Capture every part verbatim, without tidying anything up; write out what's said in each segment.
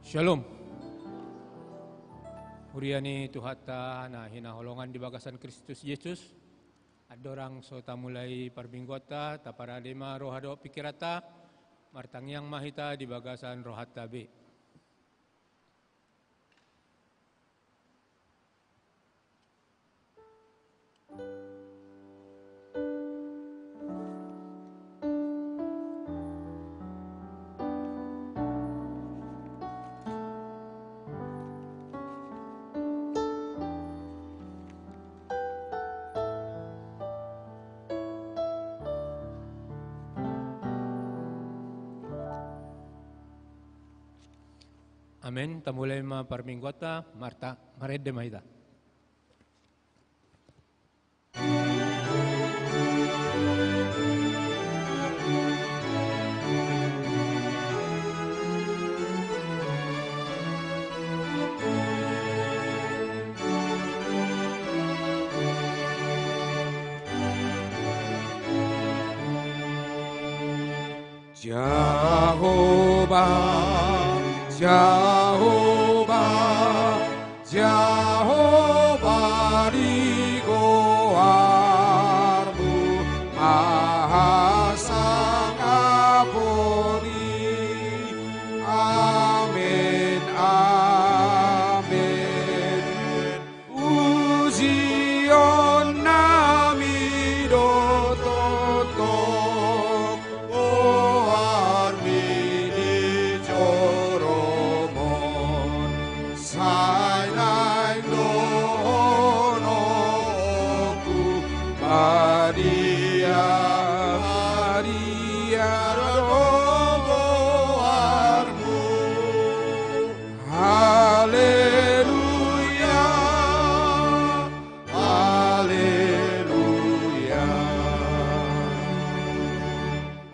Shalom. Huria ni Tuhanta na hinaholongan di bagasan Kristus Jesus, andorang so tamulai parmingguanta, taparade ma roha dohot pingkiranta, martangiang ma hita di bagasan rohanta be. Amen. Tamulai ma parmingguanta, marta-, marende ma hita. Jahowa, Jahowa, Jahowa di goarmu, mahasangap hami. Amen, amen. Pujion nami do tongtong goarmi di jolomon, sai naeng dohononku, badia, badia do goarmu. Haleluya, haleluya.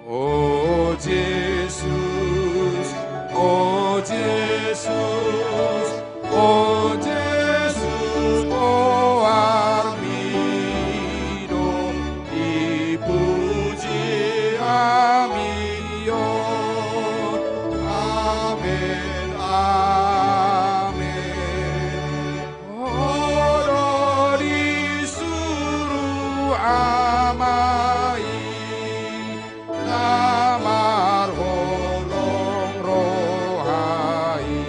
O Jesus, o Jesus, o Jesus, goarmi do dipuji hami on. Amen, amen. Ho do disuru Ama i na marholong roha i,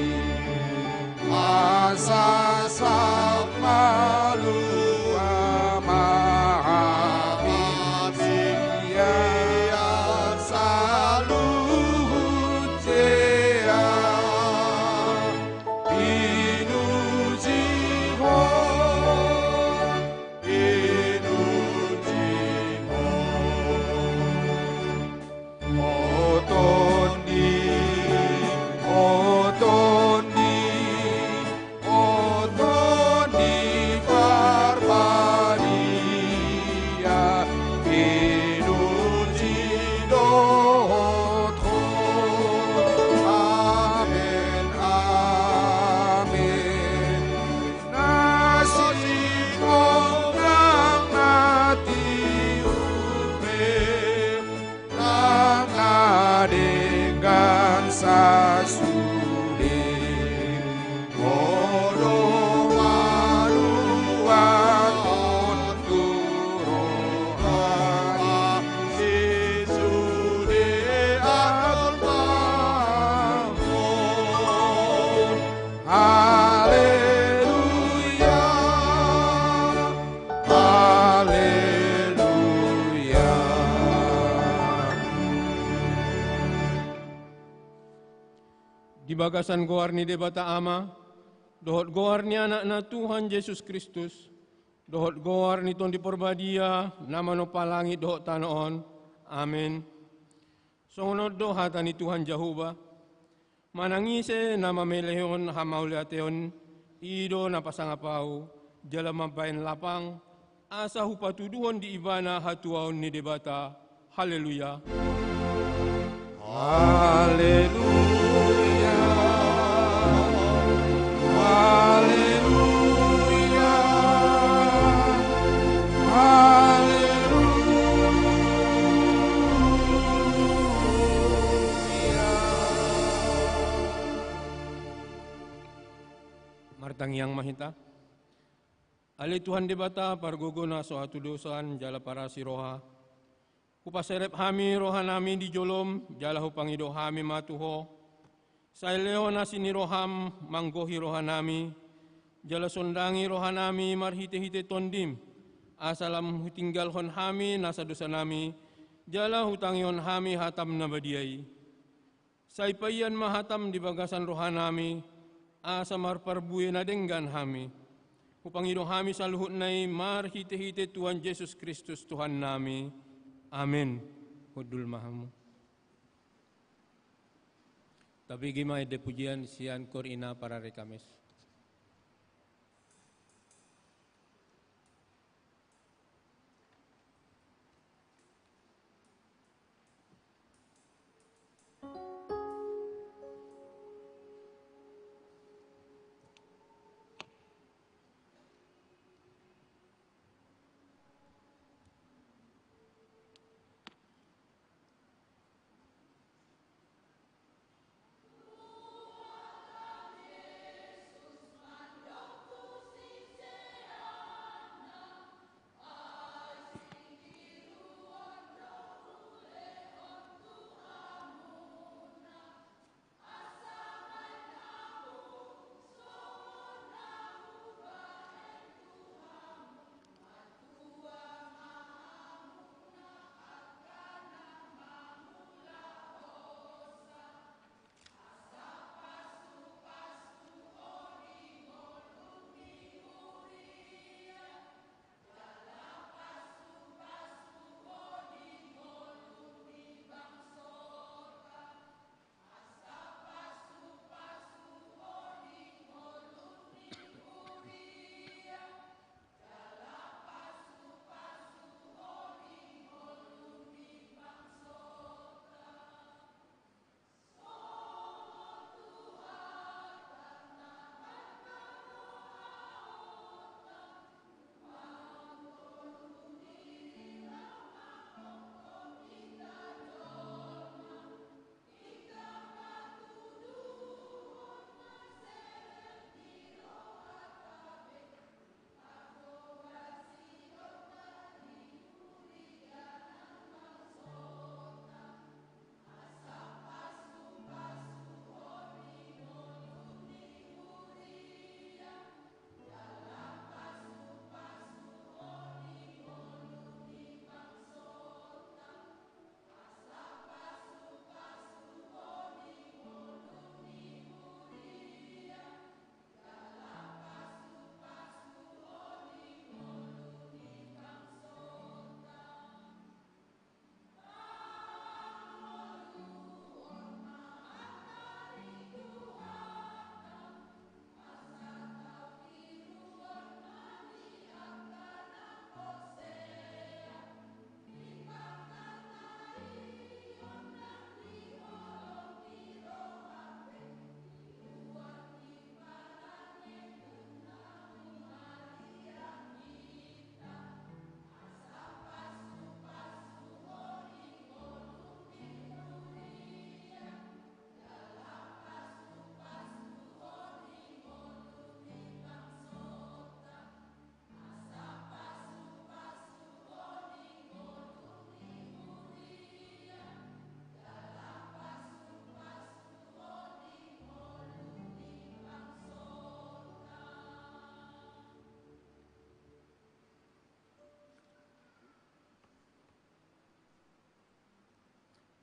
asa sahat malua ma hami sian saluhut jea. Pinuji Ho, pinuji Ho. O Tondi, o Tondi, o Tondi Parbadia, pinuji dohot Ho. Amen, amen. Na sinondang na tiur be, ndang na denggan sasude. Ho do panuanon tu roha i, di sude atormamon. Haleluya, haleluya. Di bagasan goar ni Debata Ama, dohot goar ni Anakna Tuhan Jesus Kristus, dohot goar ni Tondi Parbadia na manompa langit dohot tano on. Amen. Songon on do hata ni Tuhan Jahowa: Manang ise na mamelehon hamauliateon, i do na pasangap Ahu, jala mambahen lapang, asa hupatuduhon di ibana hatuaon ni Debata. Haleluya. Haleluya. Haleluya. Haleluya. Martangiang ma hita. Ale Tuhan Debata, pargogo na so hatudosan jala parasi roha, hupaserep hami rohanami di jolom, jala hupangido hami ma tu Ho. Sai lehon asi ni roham manggohi rohanami, jala sondangi rohanami marhite-hite Tondim, asa lam hutinggalhon hami nasa dosanami, jala hutangihon hami hatam na badia i. Sai paian ma hatam di bagasan rohanami, asa marparbue na denggan hami. Hupangido hami saluhutna i marhite-hite Tuhan Jesus Kristus Tuhannami. Amen. Hundul ma hamu. Tabege ma ende pujian sian Kor Ina Parari Kamis.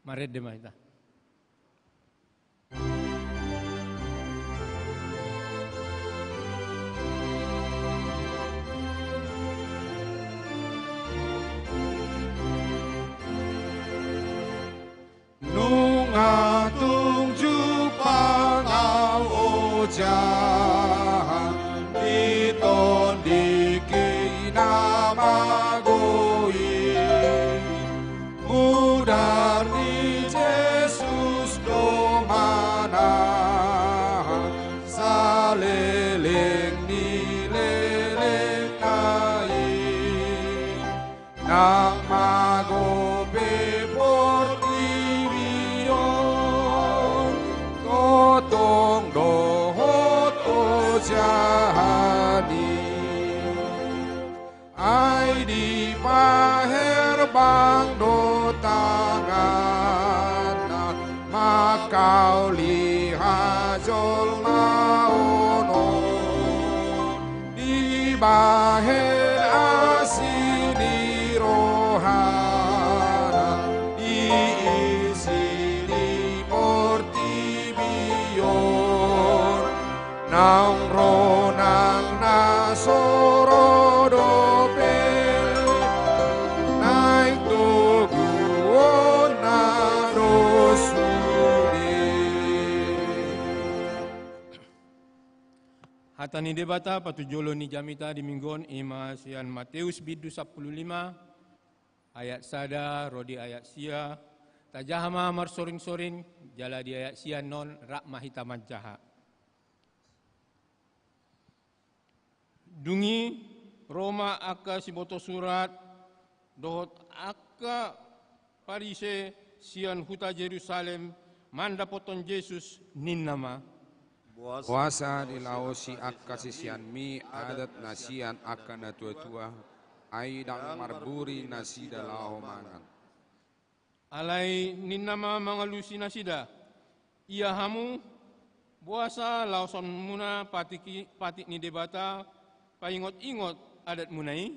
Marende ma hita. Nunga tung jumpang au ojahan di tondingki na mago i. Mudar ni Jesus do manahan saleleng ni lelengna i. Nang mago pe portibi on, tongtong dohot Jahani. Ai dipaherbang do tanganna mangkauli hajolmaon on, dibahen asi ni rohana diisi ni portibi on. Naung ro nang na so ro dope, naeng toguonna do sude. Hata ni Debata patujolo ni jamita di Minggu on i ma sian Mateus bindu sampulu lima, ayat sada ro di ayat sia. Tajaha ma marsoring-soring, jala di ayat sia non rap ma hita manjaha. Dung i ro ma angka siboto surat dohot angka Parise sian huta Jerusalem mandapothon Jesus, ninna ma: Boasa dilaosi angka siseanmi adat na sian angka na tua-tua, ai ndang marburi nasida laho mangan? Alai ninna ma mangalusi nasida: Ia hamu, boasa laosonmuna patik i, patik ni Debata, paingot-ingot adatmuna i?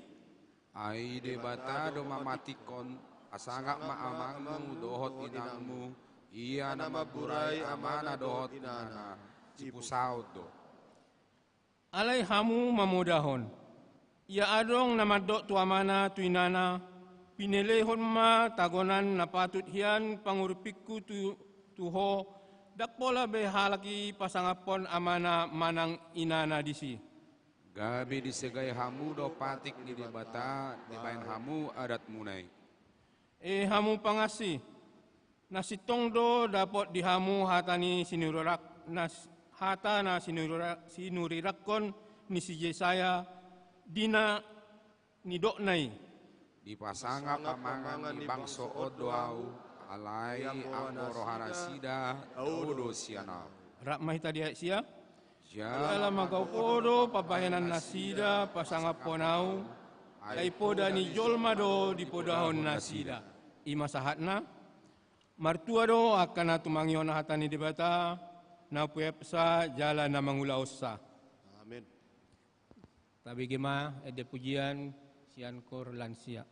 Ai Debata do mamatikhon. Pasangap ma amangmu dohot inangmu, ia na mamburai amana dohot inana, sipusaon do. Alai hamu mamodahon: Ia adong na mandok tu amana, tu inana: Pinelehon ma tagonan na patut hian pangurupingku tu, tu ho, ndang pola be halak i pasangaphon amana manang inana disi. Gabe disegai hamu do patik ni Debata dibahen hamu adatmuna i. E hamu pangansi, na sintong do dapot di hamu hata ni sinurirak-, na s-, hata na sinurira-, sinurirangkon ni si Jesaya di na nidokna i: Dipasangap pamangan ni bangso on do Ahu, alai anggo rohanasida dao do sian Ahu. Rap ma hita di ayat sia. Jala mangkaup ho do pambahenan nasida pasangaphon Ahu, ai poda ni jolma do dipodahon nasida. I ma sahatna. Martua do angka na tumangihon hata ni Debata, na peopsa jala na mangulahonsa. Amin. Tabege ma ende pujian sian kor lansia.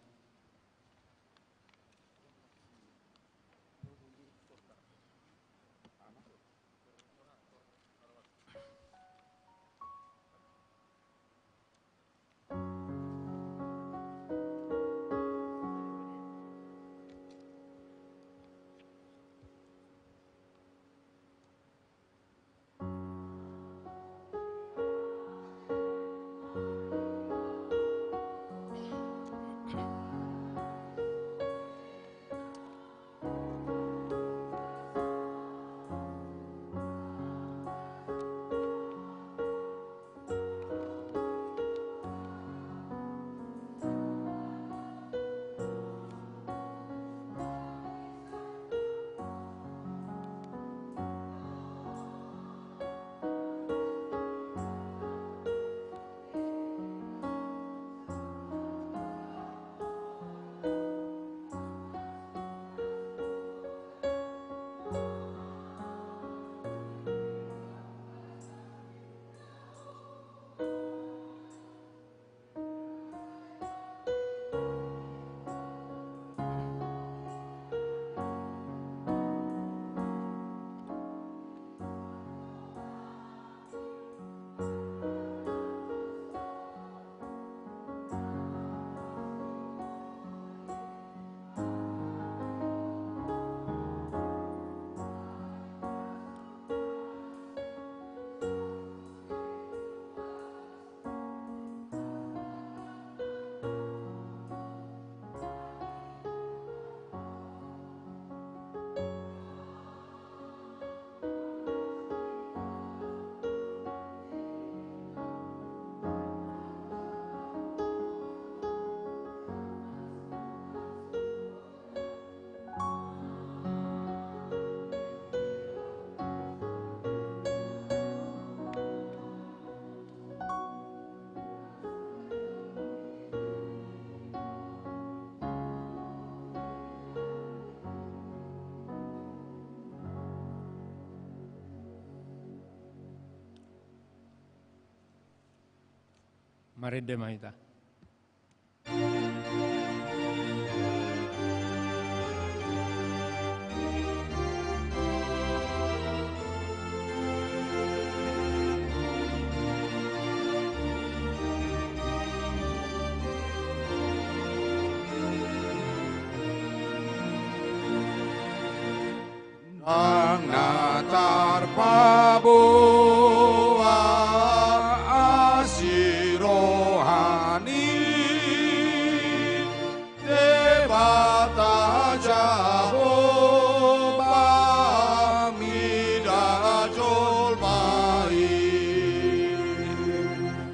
Marende ma hita. Nang na tarpaboa asi roha ni Debata Jahowa mida jolma i.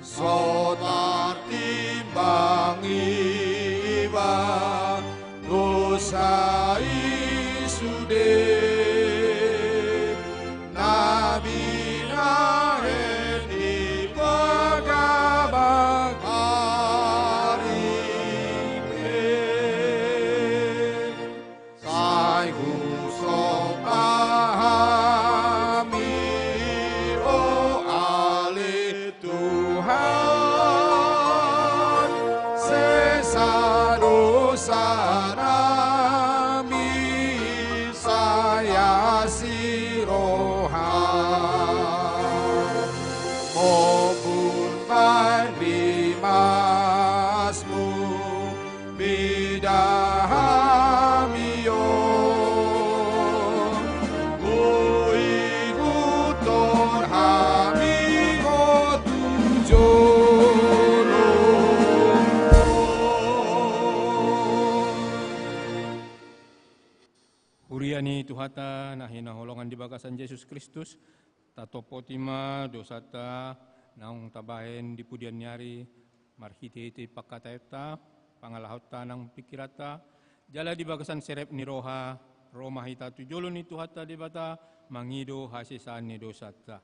So tartimbang iba dosa i sude, na binahen di pagabang ari pe. Sai husomba hami, o ale Tuhan, sesa dosa nami, sai asi roha. Mombun baen rimasmu, mida hami on, huihuthon hami ho tu jolo. Huria ni Tuhanta na hinaholongan di bagasan Jesus Kristus, tatophoti ma dosanta naung tabahen di pudian ni ari, marhitehite pangkataionta, pangalahonta nang pingkiranta, jala di bagasan serep ni roha, ro ma hita tu jolo ni Tuhanta Debata, mangido hasesaan ni dosanta.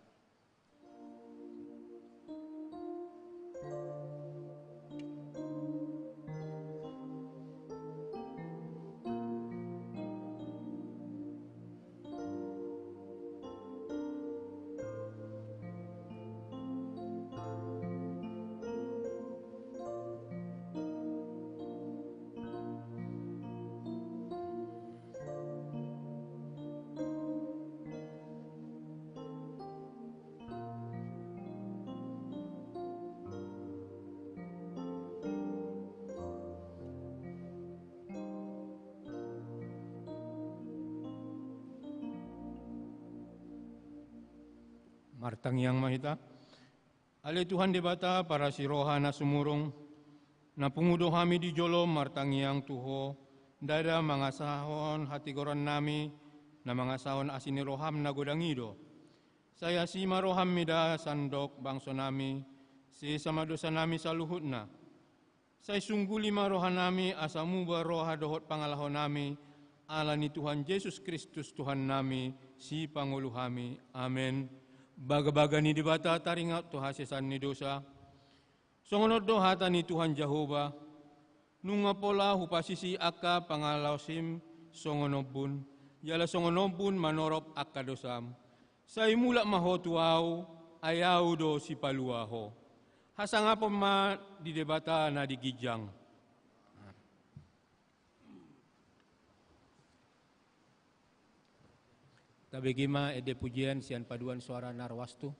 Martangiang ma hita. Ale Tuhan Debata, parasi roha na sumurung, na pungu do hami di jolom martangiang tu Ho, ndada mangasahon hatigoran nami, na mangasahon asi ni roham na godang i do. Sai asi ma roham mida sandok bangso nami, sesa ma dosa nami saluhutna. Sai sungguli ma roha nami asa muba roha dohot pangalaho nami, ala ni Tuhan Jesus Kristus Tuhan nami, Sipangolu hami. Amen. Bagabaga ni Debata taringot tu hasesaan ni dosa. Songon on do hata ni Tuhan Jahowa, nunga pola hupasisi angka pangalaosim songon ombun, jala songon ombun manorop angka dosam. Sai mulak ma ho tu Ahu, ai Ahu do Sipalua ho. Hasangapon ma di Debata na di ginjang. Tabege ma ende pujian sian paduan soara na roas tu.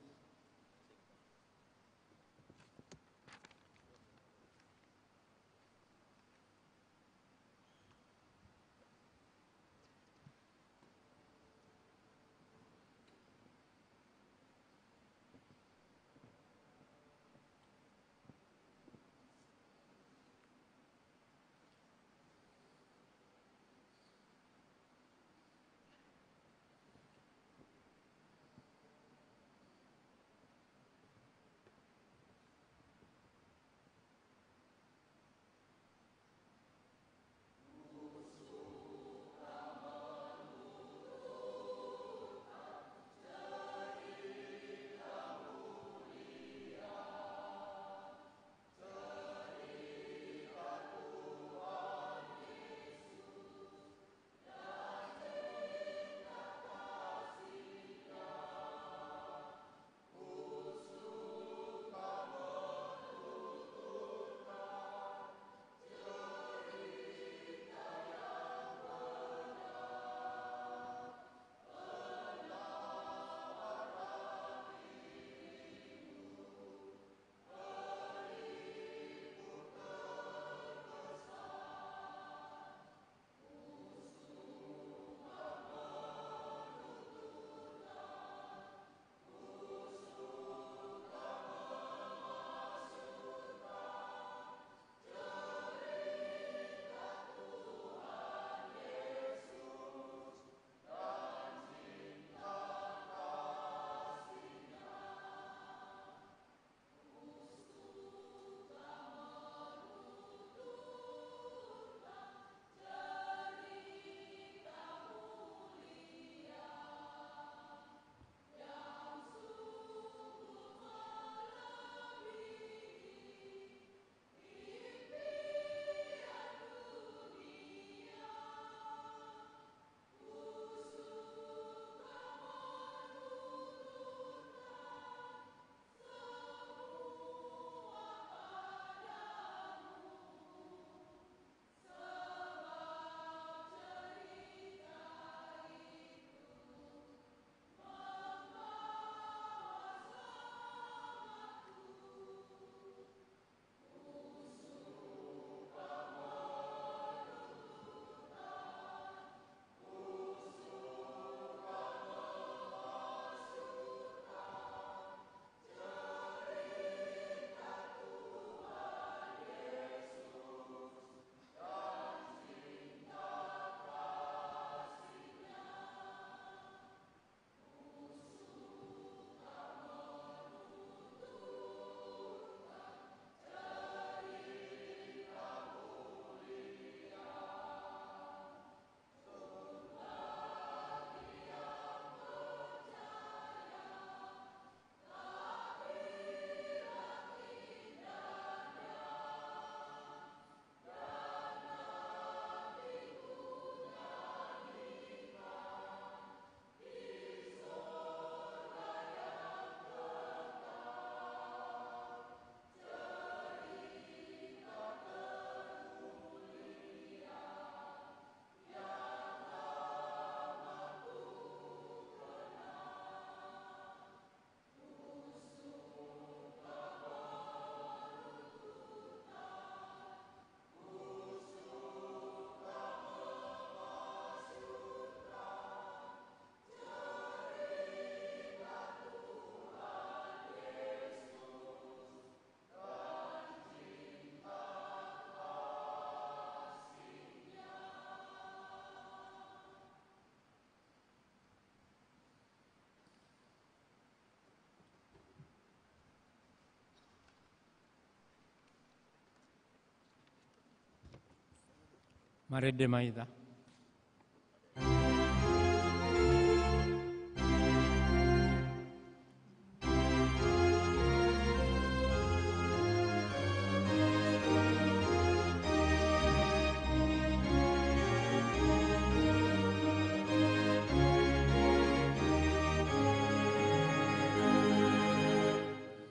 Marende ma hita.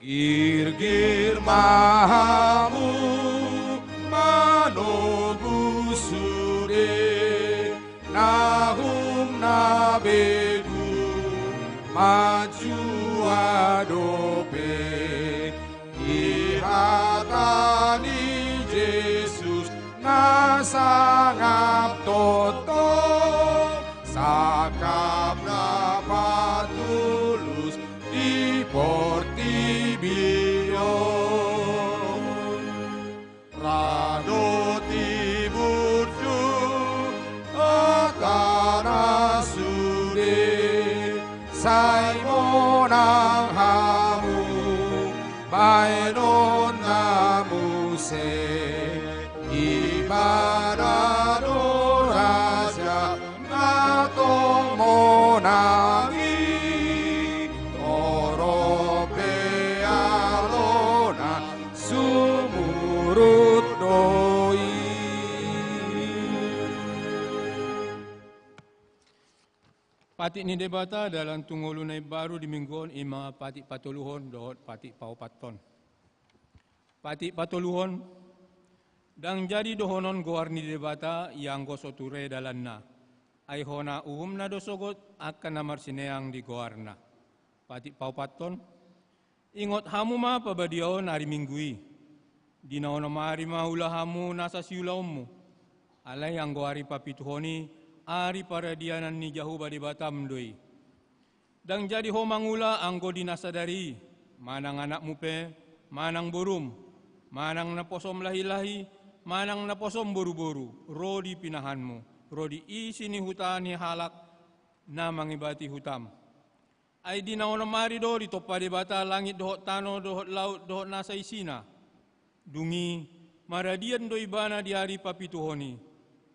Girgir ma hamu manogu sude, nahum na begu manjua dope. Di hata ni Jesus na sangap tongtong, sangkap na patulus di portibi on. Ra do tibu tu hata na sude, sai monang hamu bahenon na muse. Ibana do raja na tong monang i, torop pe alona sumurut do i. Patik ni Debata dalan tu ngolu na imbaru di minggu on i ma patik patoluhon dohot patik paopathon. Patik patoluhon, ndang jadi dohonon goar ni Debata ianggo so ture dalanna, ai hona uhumna do sogot angka na marsineang di goarna. Patik paopathon, ingot hamu ma pabadiaon ari Minggu i. Di na onom ari ma ula hamu nasa siulaonmu. Alai anggo ari papituhon i, ari paradianan ni Jahowa Debatam do i. Ndang jadi ho mangula anggo di na sadari i, manang anakmu pe, manang borum, manang naposom lahilahi, manang naposom boruboru, ro di pinahanmu, ro di isi ni huta ni halak na mangibati hutam. Ai di na onom ari do ditompa Debata langit dohot tano dohot laut dohot nasa isina. Dung i, maradian do ibana di ari papituhon i.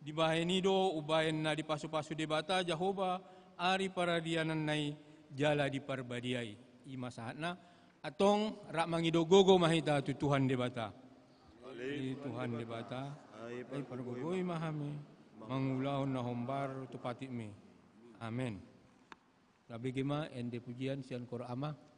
Dibahen i do umbahen na dipasupasu Debata Jahowa ari paradiananna i jala diparbadiai. I ma sahatna, antong rap mangido gogo ma hita tu Tuhan Debata. Ale Tuhan Debata, ai pargogoi ma hami mangulahon na hombar tu patikmi. Amen. Tabege ma ende pujian sian Kor Ama.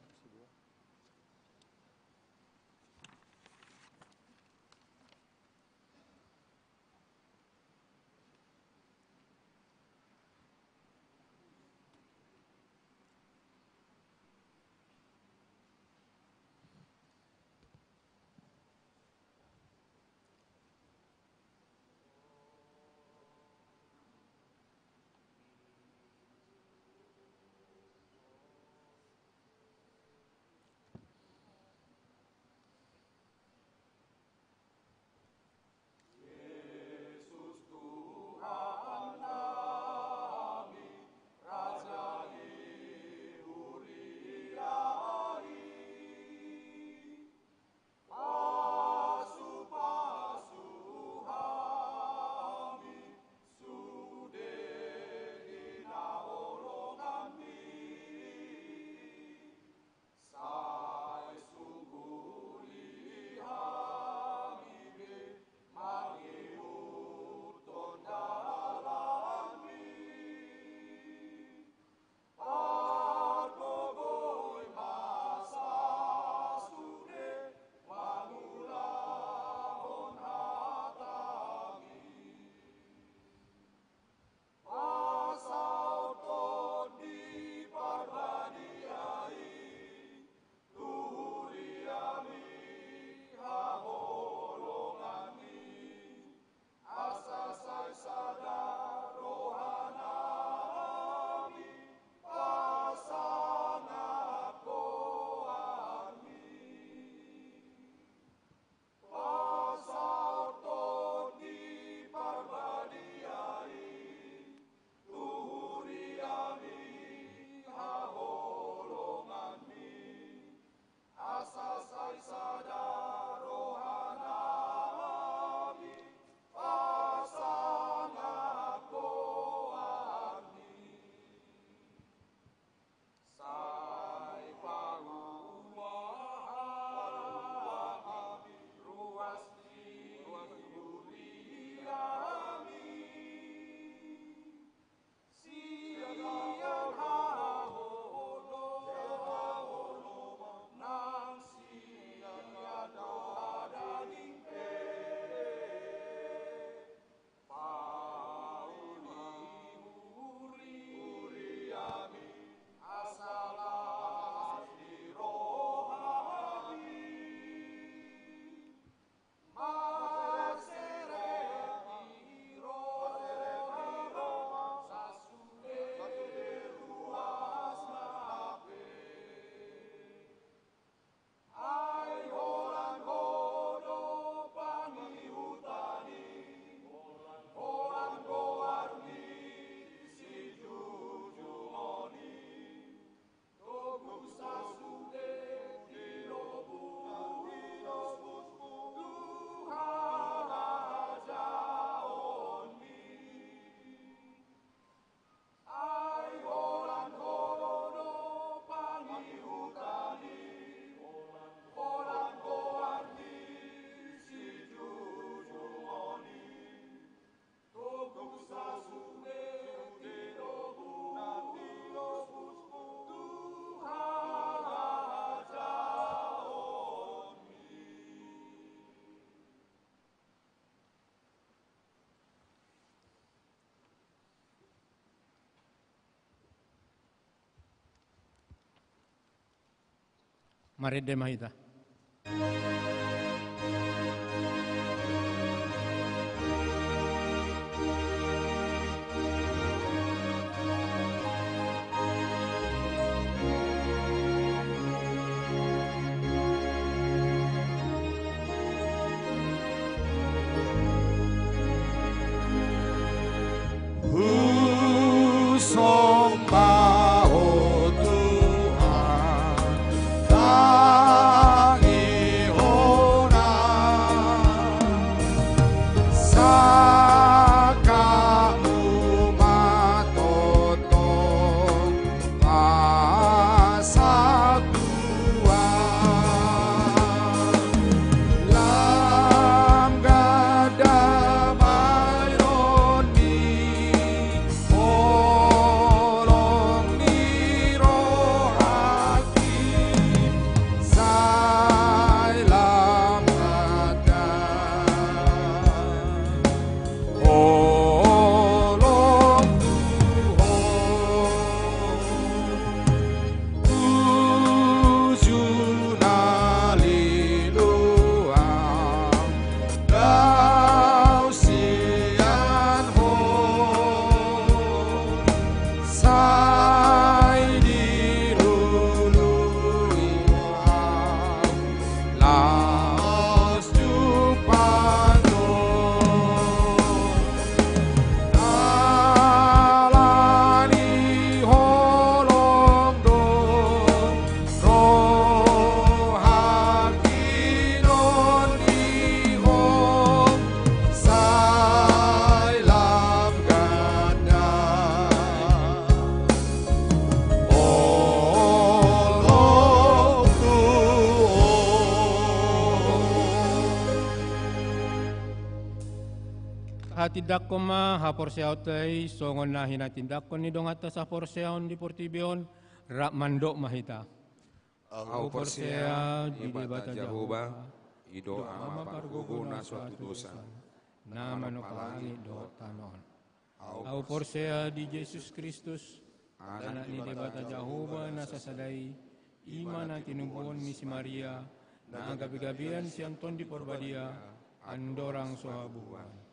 Marende ma hita. Husomba Ho Tuhan, tangihon ahu, sangkapMu ma tongtong pasahat tu ahu. Lam ganda bahenon ni holong ni rohangki, sai lam ganda holong tu Ho. Tuju na lilo ahu, dao sian Ho, sai dilului ahu laos jumpang Ho. Ala ni holong do rohangki on di Ho, sai lam ganda holong tu Ho. Hatindanghon ma haporseaonta i songon na hinatindanghon ni donganta saporseaon di portibi on, rap mandok ma hita. Ahu porsea di Debata Jahowa, i do Ama pargogo na so hatudosan, na manompa langit dohot tano on. Ahu porsea di Jesus Kristus, Anak ni Debata Jahowa na sasada i, i ma na tinubuhon ni si Maria, na gabegabean sian Tondi Parbadia, andorang so habubuhan.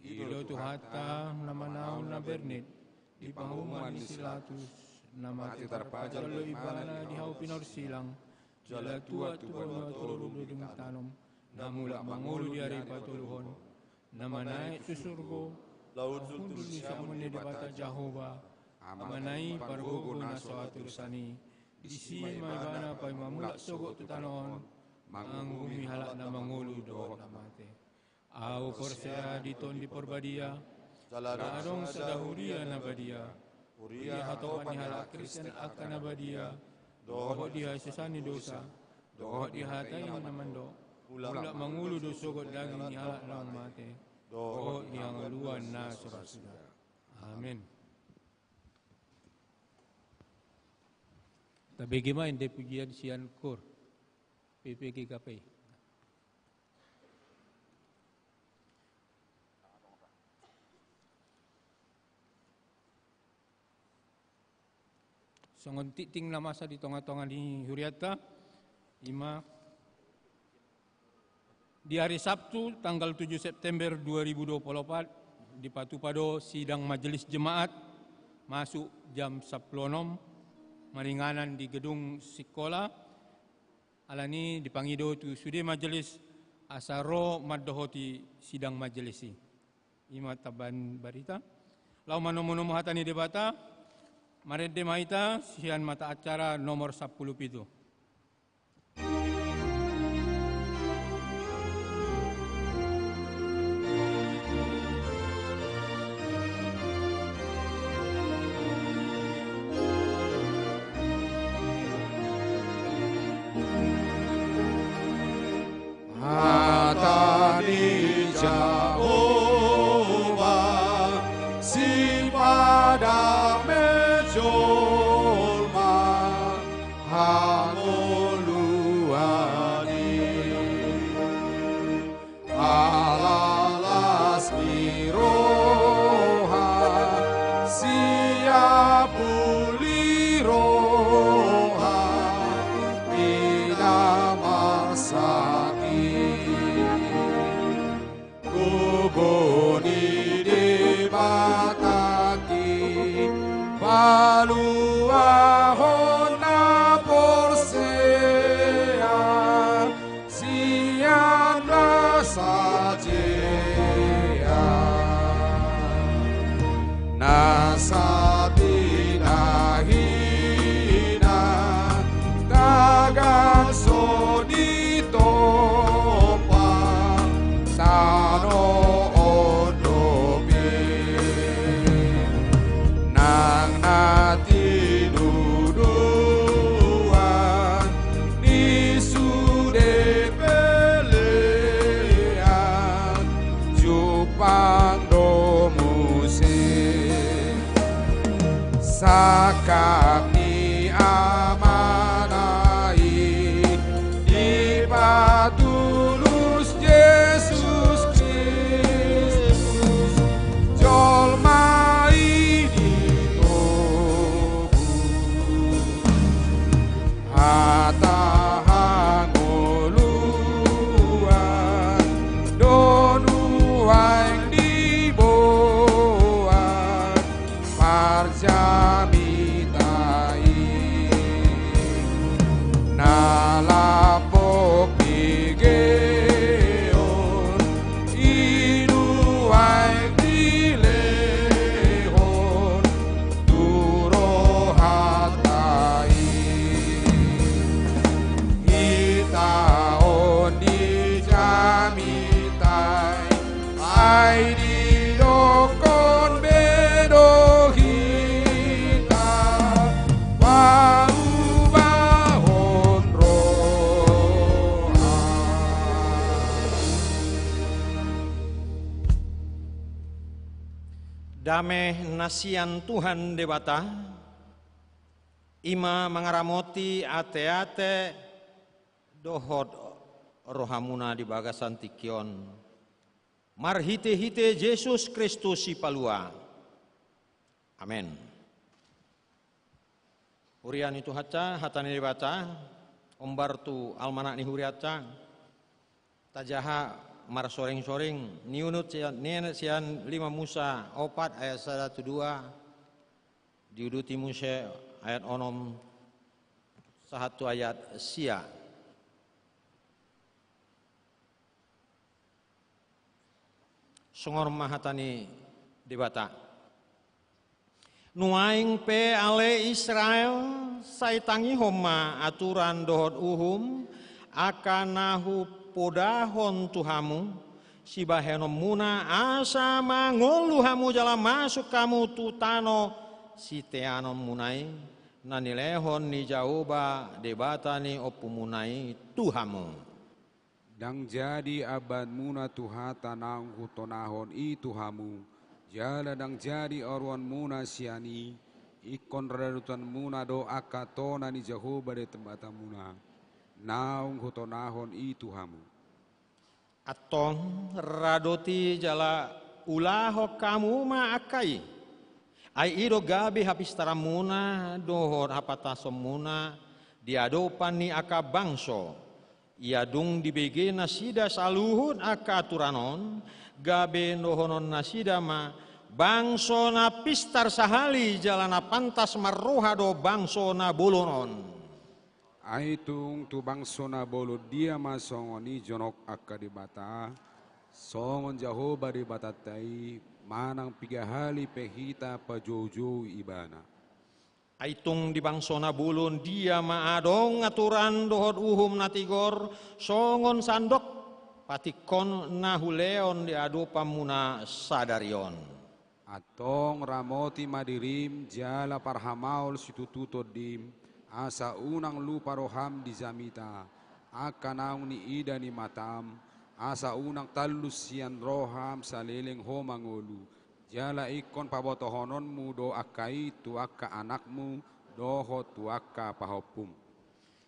I do Tuhanta na manaon na bernit, di pangomoan ni si Pilatus, na mate tarpajal do ibana di hau pinorsilang, jala tuat tu banua toru do dung tanom, na mulak mangolu di ari patoluhon, na manaek tu surgo, laho hundul di siamun ni Debata Jahowa, Amana i pargogo na so hatudosan i, disi ma ibana paima mulak sogot tu tano on, manguhumi halak na mangolu dohot na mate. Ahu porsea di Tondi Parbadia, jala adong sada huria na badia, huria hatopan ni halak Kristen angka na badia, dohot di hasesaan ni dosa, dohot di hata i na mandok, mulak mangolu do sogot daging ni halak naung mate, dohot di hangoluan na so ra suda. Amen. Tabege ma ende pujian sian kor P P G K P. Songon tingting na masa di tongatonga ni hurianta, i ma di ari Sabtu tanggal tujuh September dua ribu dua puluh empat, dipatupa do sidang majelis jemaat, masuk jam sampulu onom, maringanan di gedung sikola. Alani i dipangido tu sude majelis asa ro mandohoti sidang majelis i. I ma tambahan barita. Laho manomunomu hata ni Debata, marende ma hita sian mata acara nomor sampulu pitu. Hata ni Jahowa, sipadame jolma, hamu Boni Debata i paluahon na porsea sian na sajean, na sapinahina tagan so ditompa tano on dope. Nang na tinuduan ni sude pelean jumpang do muse. Sangkap ni Amana i dipatulus Jesus Kristus, jolma i ditobu. Hata hangoluan do nuaeng diboan parjamita i. Na lambok begeon i nuaeng dilehon tu rohanta i. Hita on di jamita i, ai didokkon be do hita paubahon roha. Dame na sian Tuhan Debata, i ma mangaramoti ateate dohot rohamuna di bagasan tingki on, marhitehite Jesus Kristus Sipalua. Amen. Huria ni Tuhanta, hata ni Debata, hombar tu almanak ni hurianta, tajaha marsoringsoring, niunut sian, nian sian lima Musa opat ayat sada tu dua, diuduti muse ayat onom sahat tu ayat sia. Songon on ma hata ni Debata. Nuaeng pe ale Israel, sai tangihon ma aturan dohot uhum, angka na hupodahon tu hamu, sibahenonmuna, asa mangolu hamu jala masuk hamu tu tano siteanonmuna i, na nilehon ni Jahowa Debata ni ompumuna i tu hamu. Ndang jadi ambaanmuna tu hata naung hutonahon i tu hamu, jala ndang jadi oroanmuna sian i, ingkon radotanmuna do angka tona ni Jahowa Debatamuna, naung hutonahon i tu hamu. Antong, radot i jala ulahon hamu ma angka i. Ai i do gabe hapistaranmuna dohot hapantasonmuna di adopan ni angka bangso. Ia dung dibege nasida saluhut angka aturan on, gabe dohonon nasida ma, bangso na pistar sahali jala na pantas marroha do bangso na bolon on. Ai tung tu bangso na bolon dia ma songon i jonok angka debata, songon Jahowa Debatanta i, manang piga hali pe hita pajoujou ibana. Ai tung di bangso na bolon dia ma adong aturan dohot uhum na tigor, songon sandok patingkon na hulehon di adopanmuna sadari on. Antong ramoti ma dirim jala parhamaol situtu tondim, asa unang lupa roham di jamita, angka naung niida ni matam, asa unang tallus sian roham saleleng ho mangolu, jala ingkon pabotohononmu do angka i tu angka anakmu dohot tu angka pahompum.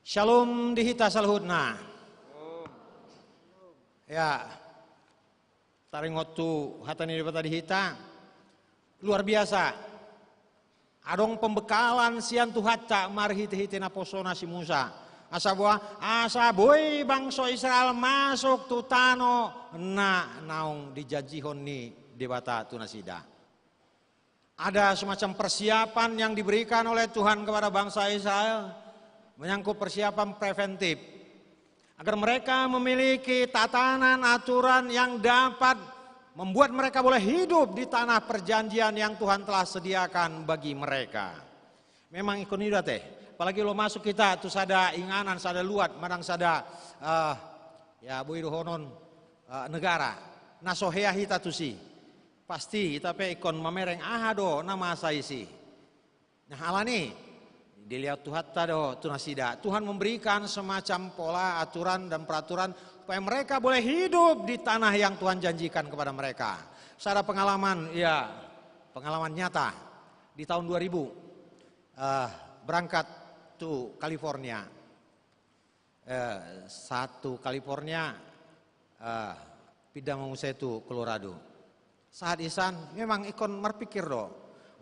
Syalom di hita saluhutna. Ya. Taringot tu hata ni Debata di hita. Luar biasa. Adong pembekalan sian Tuhanta marhitehite naposona si Musa. Asa boha? Asa boi bangso Israel masuk tu tano na naung dijanjihon ni Debata tu nasida. Ada semacam persiapan yang diberikan oleh Tuhan kepada bangsa Israel, menyangkut persiapan preventif, agar mereka memiliki tatanan aturan yang dapat membuat mereka boleh hidup di tanah perjanjian yang Tuhan telah sediakan bagi mereka. Memang ingkon i do ate. Apalagi laho masuk hita tu sada inganan, sada luat, manang sada, eh, ya, boi dohonon, eh, negara na so hea hita tusi. Pasti hita pe ingkon mamereng aha do na masa disi. Nah, alani i dilehon Tuhanta do tu nasida. Tuhan memberikan semacam pola, aturan, dan peraturan supaya mereka boleh hidup di tanah yang Tuhan janjikan kepada mereka. Sada pengalaman, ya, pengalaman nyata di tahun dua ribu, eh, berangkat tu California. Eh, sahat tu California, eh, pinda ma muse tu Colorado. Sahat i san memang ingkon marpikir do,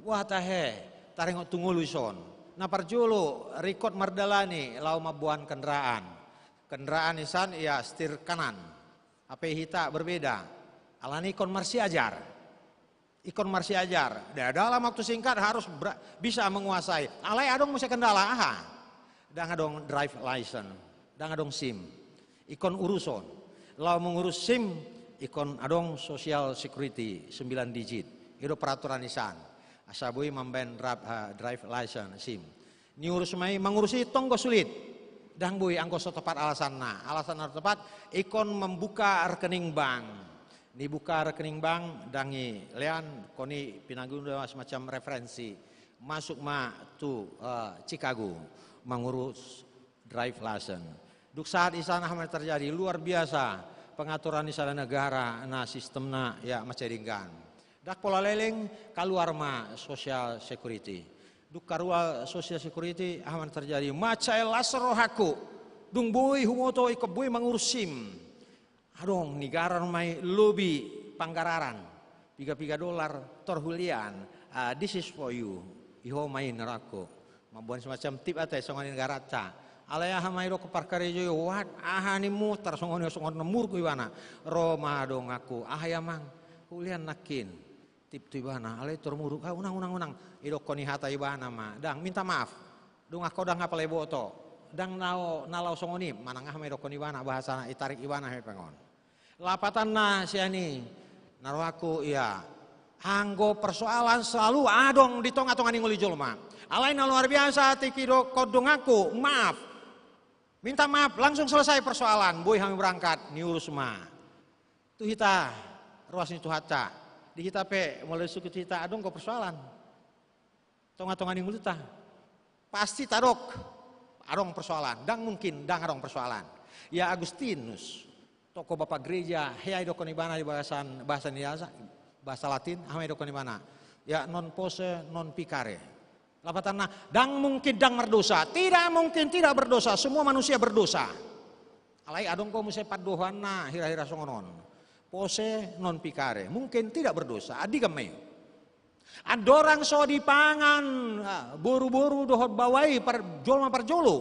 wah tahe, taringot tu ngolu i son. Na parjolo, ringkot mardalani laho mamboan kendaraan. Kendaraan i san, ya, setir kanan. Hape hita berbeda. Alani ingkon marsiajar. Ingkon marsiajar. Da-, dalam waktu singkat harus bra-, bisa menguasai. Alai adong muse kendala, aha? Ndang adong drive license, ndang adong SIM. Ingkon uruson. Laho mengurus SIM, ingkon adong social security sembilan digit. I do peraturan i san. Asa boi mambaen dra-, eh, drive license, SIM. Niurus ma i, mangurus i tong do sulit. Ndang boi anggo so tepat alasanna. Alasan na tepat, ingkon membuka rekening bank. Nibuka rekening bank, ndang i lean, ingkon i pinanggu do semacam referensi. Masuk ma tu, eh, Chicago, mangurus drive license. Dung sahat i san, aha ma na terjadi? Luar biasa pengaturan di sada negara na sistemna, ya, mansai denggan. Ndang pola leleng, kaluar ma social security. Dung kaluar social security, aha ma na terjadi? Mansai las rohangku. Dung boi huboto ingkon boi mangurus SIM. Adong, nigarar ma i lobi panggararan. Piga-piga dolar, tor hulean. Ah, this is for you. I ho ma i, ninna rohangku. Mamboan semacam tip ate, songon i nigararta. Alai aha ma didokkon parkarejo i? Wat, aha ni mutar songon i, songon na muruk ibana. Ro ma donganku. Aha i amang? Hulean nangkin. Tip tu ibana, alai tor muruk. Ah, unang, unang, unang. Didokkon i hata ibana ma. Ndang, minta maaf. Donganko, ndang apala diboto. Ndang na, na laho songon i. Manang aha ma didokkon ibana, bahasana, ditarik ibana hepeng on. Lapatanna sian i, ninna rohangku, ia, anggo persoalan selalu adong di tonga-tonga ni ngolu ni jolma. Alai na luar biasa, tingki didokkon donganku, maaf. Minta maaf, langsung selesai persoalan, boi hami berangkat, niurus ma. Tu hita, ruas ni Tuhanta. Di hita pe, molo disungkun hita, adong do persoalan. Tonga-tonga ni ngolunta. Pasti tadok, adong persoalan. Ndang mungkin ndang adong persoalan. Ia Agustinus, tokoh bapak gereja, hea didokkon ibana di bahasa, bahasa Indonesia, bahasa Latin, aha ma didokkon ibana? Ia non posse, non peccare. Lapatanna, ndang mungkin ndang mardosa. Tidak mungkin tidak berdosa. Semua manusia berdosa. Alai adong do muse pandohanna hira-hira songon on. Posse non peccare. Mungkin tidak berdosa. Andigan ma i. Andorang so dipangan, ah, boru-boru dohot baoa i par-, jolma parjolo.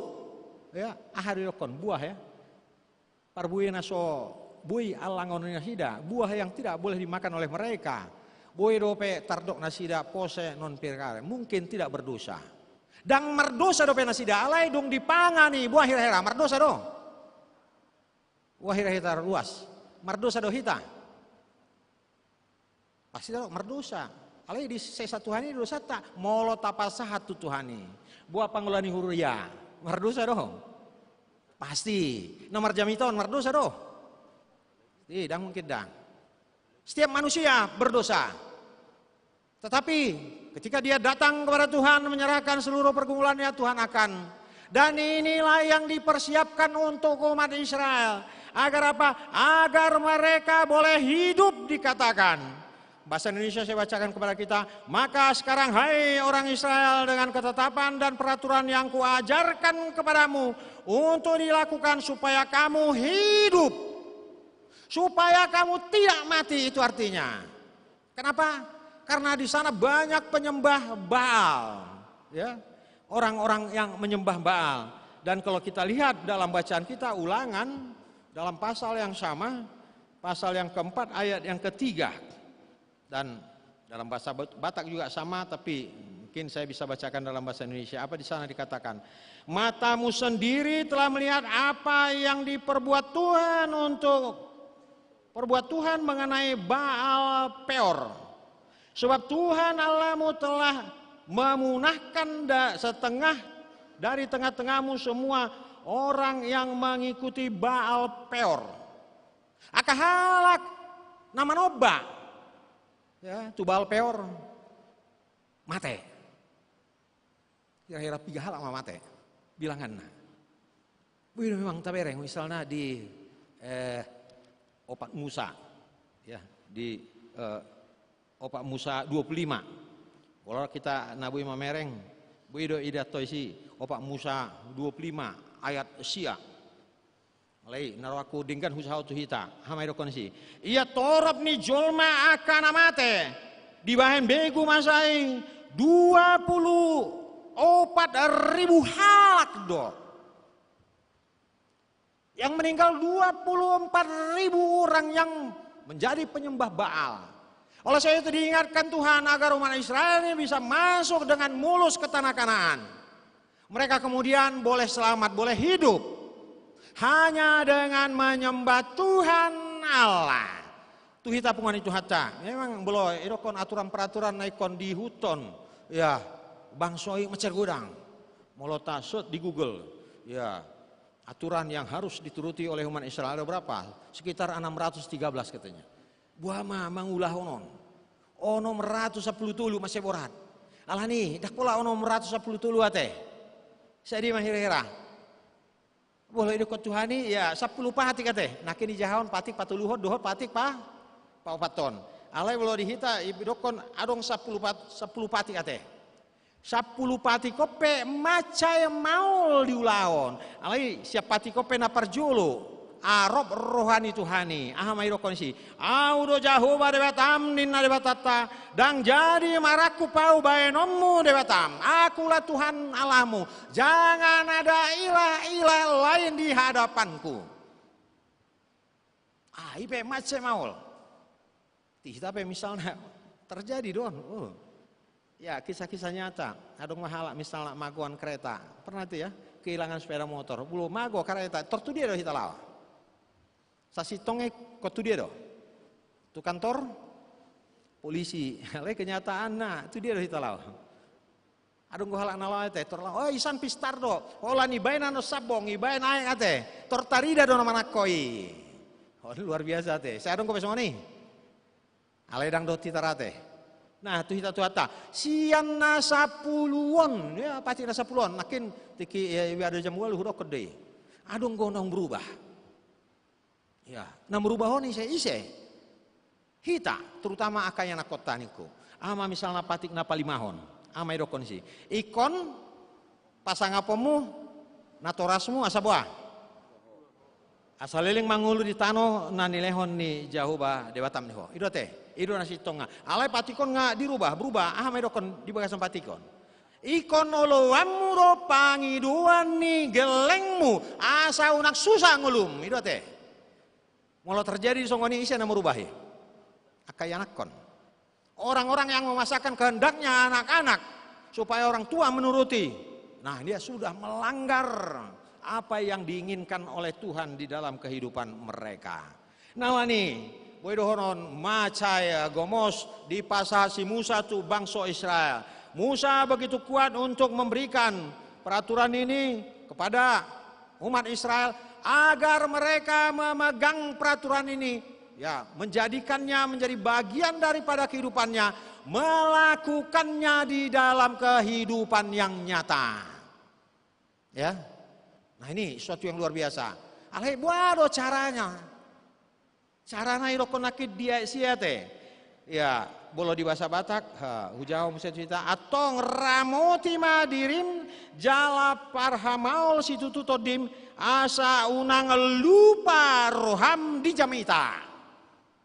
Ya, aha didokkon? Buah, ya. Parbue na so boi allangon ni nasida, buah yang tidak boleh dimakan oleh mereka. Boi dope tardok nasida posse non peccare, mungkin tidak berdosa. Ndang mardosa dope nasida, alai dung dipangan i, boha hira-hira, mardosa do? Boha hira-hira, ruas, mardosa do hita? Pasti do mardosa. Alai disesa Tuhan i do dosanta, molo tapasahat tu Tuhan i. Boha pangula ni huria, mardosa do? Pasti. Na marjamita on mardosa do? Ih, ndang mungkin ndang. Setiap manusia berdosa. Tetapi ketika dia datang kepada Tuhan, menyerahkan seluruh pergumulannya, Tuhan akan. Dan inilah yang dipersiapkan untuk umat Israel. Agar apa? Agar mereka boleh hidup, dikatakan. Bahasa Indonesia saya bacakan kepada kita. Maka sekarang, hai orang Israel, dengan ketetapan dan peraturan yang kuajarkan kepadamu untuk dilakukan supaya kamu hidup. Supaya kamu tidak mati, itu artinya. Kenapa? Karena di sana banyak penyembah Baal, ya. Orang-orang yang menyembah Baal. Dan kalau kita lihat dalam bacaan kita, Ulangan, dalam pasal yang sama, pasal yang keempat, ayat yang ketiga. Dan dalam bahasa Bat-, Batak juga sama, tapi mungkin saya bisa bacakan dalam bahasa Indonesia. Apa di sana dikatakan? "Matamu sendiri telah melihat apa yang diperbuat Tuhan untuk, perbuat Tuhan mengenai Baal Peor. Sebab Tuhan Allahmu telah memunahkan da-, setengah dari tengah-tengahmu semua orang yang mengikuti Baal Peor." Angka halak na manomba, ya, tu Baal Peor mate. Kira-kira piga halak ma mate bilanganna? Boi do memang tabereng, misalna di, eh, Opat Musa, ya, di, eh, Opat Musa dua puluh lima. Kalau kita na boi mamereng, boi do idaonta disi, Opat Musa dua puluh lima ayat sia. Alai na ro ahu denggan hujaha tu hita, aha ma didokkon disi? "Ia torop ni jolma angka na mate, dibahen begu masa i dua puluh opat ribu halak do." Yang meninggal dua puluh empat ribu orang yang menjadi penyembah Baal. Oleh sebab itu diingatkan Tuhan agar umat Israel ini bisa masuk dengan mulus ke tanah Kanaan. Mereka kemudian boleh selamat, boleh hidup hanya dengan menyembah Tuhan Allah. Tu hita punguan ni Tuhanta, memang molo didokkon aturan peraturan na ingkon diihuthon, ya, bangso i mansai godang. Molo ta search di Google, ya, aturan yang harus dituruti oleh umat Israel ada berapa? Sekitar enam ratus tiga belas katanya. Boha ma mangulahon on? Onom ratus sampulu tolu, mansai borat. Alani, ndang pola onom ratus sampulu tolu ate. Sai dia ma hira-hira? Molo didokkon Tuhan i, ya, sampulu patik ate. Nangkin dijahahon patik patoluhon dohot patik pa, paopathon. Alai molo di hita didokkon adong sampulu pat-, sampulu patik ate. Sampulu patik on pe mansai maol diulahon. Alai sian patik on pe na parjolo, arop roha ni Tuhan i. Aha ma didokkon disi? "Ahu do Jahowa Debatam," ninna Debatanta, "ndang jadi marangkup ahu baenonmu Debatam. Akulah Tuhan Allahmu. Jangan ada ilah-ilah lain di hadapanku." Ah, i pe mansai maol. Di hita pe misalna terjadi do on. Oh. Ya, kisah-kisah nyata. Adong ma halak misalna magoan kereta. Pernah tu ya, kehilangan sepeda motor. Molo mago kereta, tor tu dia do hita laho? Sasintongna ingkon tu dia do? Tu kantor polisi. Alai kenyataanna, tu dia do hita laho? Adong do halak na laho ate, tor laho, "Oh, isan pistar do." Holan ibaen annon sambong, ibaen aek ate. Tor tarida do na manangko i. Oh, luar biasa ate. Sai adong do pe songon i? Alai ndang dohot hita ra ate. Nah, tu hita Tuhanta. Sian na sampulu on, ya, patik na sampulu on. Nangkin tingki, ya, iba do jam ualu hudokkon do i. Adong do naung berubah. Ya, na merubah on ise, ise? Hita, terutama angka ianakhonta ningku. Aha ma misalna patik na palimahon? Aha ma didokkon disi? Ingkon pasangaponmu natorasmu asa boha? Asa leleng mangolu di tano na nilehon ni Jahowa Debatam di ho. I do ate, i do na sintongna. Alai patik on nga dirubah, berubah. Aha ma didokkon di bagasan patik on? Ingkon oloanmu do pangidoan ni gellengmu, asa unang susa ngolum. I do ate. Molo terjadi songon i, ise na merubah i? Angka ianakhon. Orang-orang yang memaksakan kehendaknya anak-anak supaya orang tua menuruti. Nah, dia sudah melanggar apa yang diinginkan oleh Tuhan di dalam kehidupan mereka. Nah, alani, boi dohonon mansai gomos dipasahat si Musa tu bangso Israel. Musa begitu kuat untuk memberikan peraturan ini kepada umat Israel agar mereka memegang peraturan ini, ya, menjadikannya menjadi bagian daripada kehidupannya, melakukannya di dalam kehidupan yang nyata. Ya. Nah, ini sesuatu yang luar biasa. Alai boha do carana? Carana didokkon nangkin di ayat sia ate. Ya, molo di bahasa Batak, ha, hujaha muse tu hita, antong ramoti ma dirim jala parhamaol situtu tondim, asa unang lupa roham di jamita.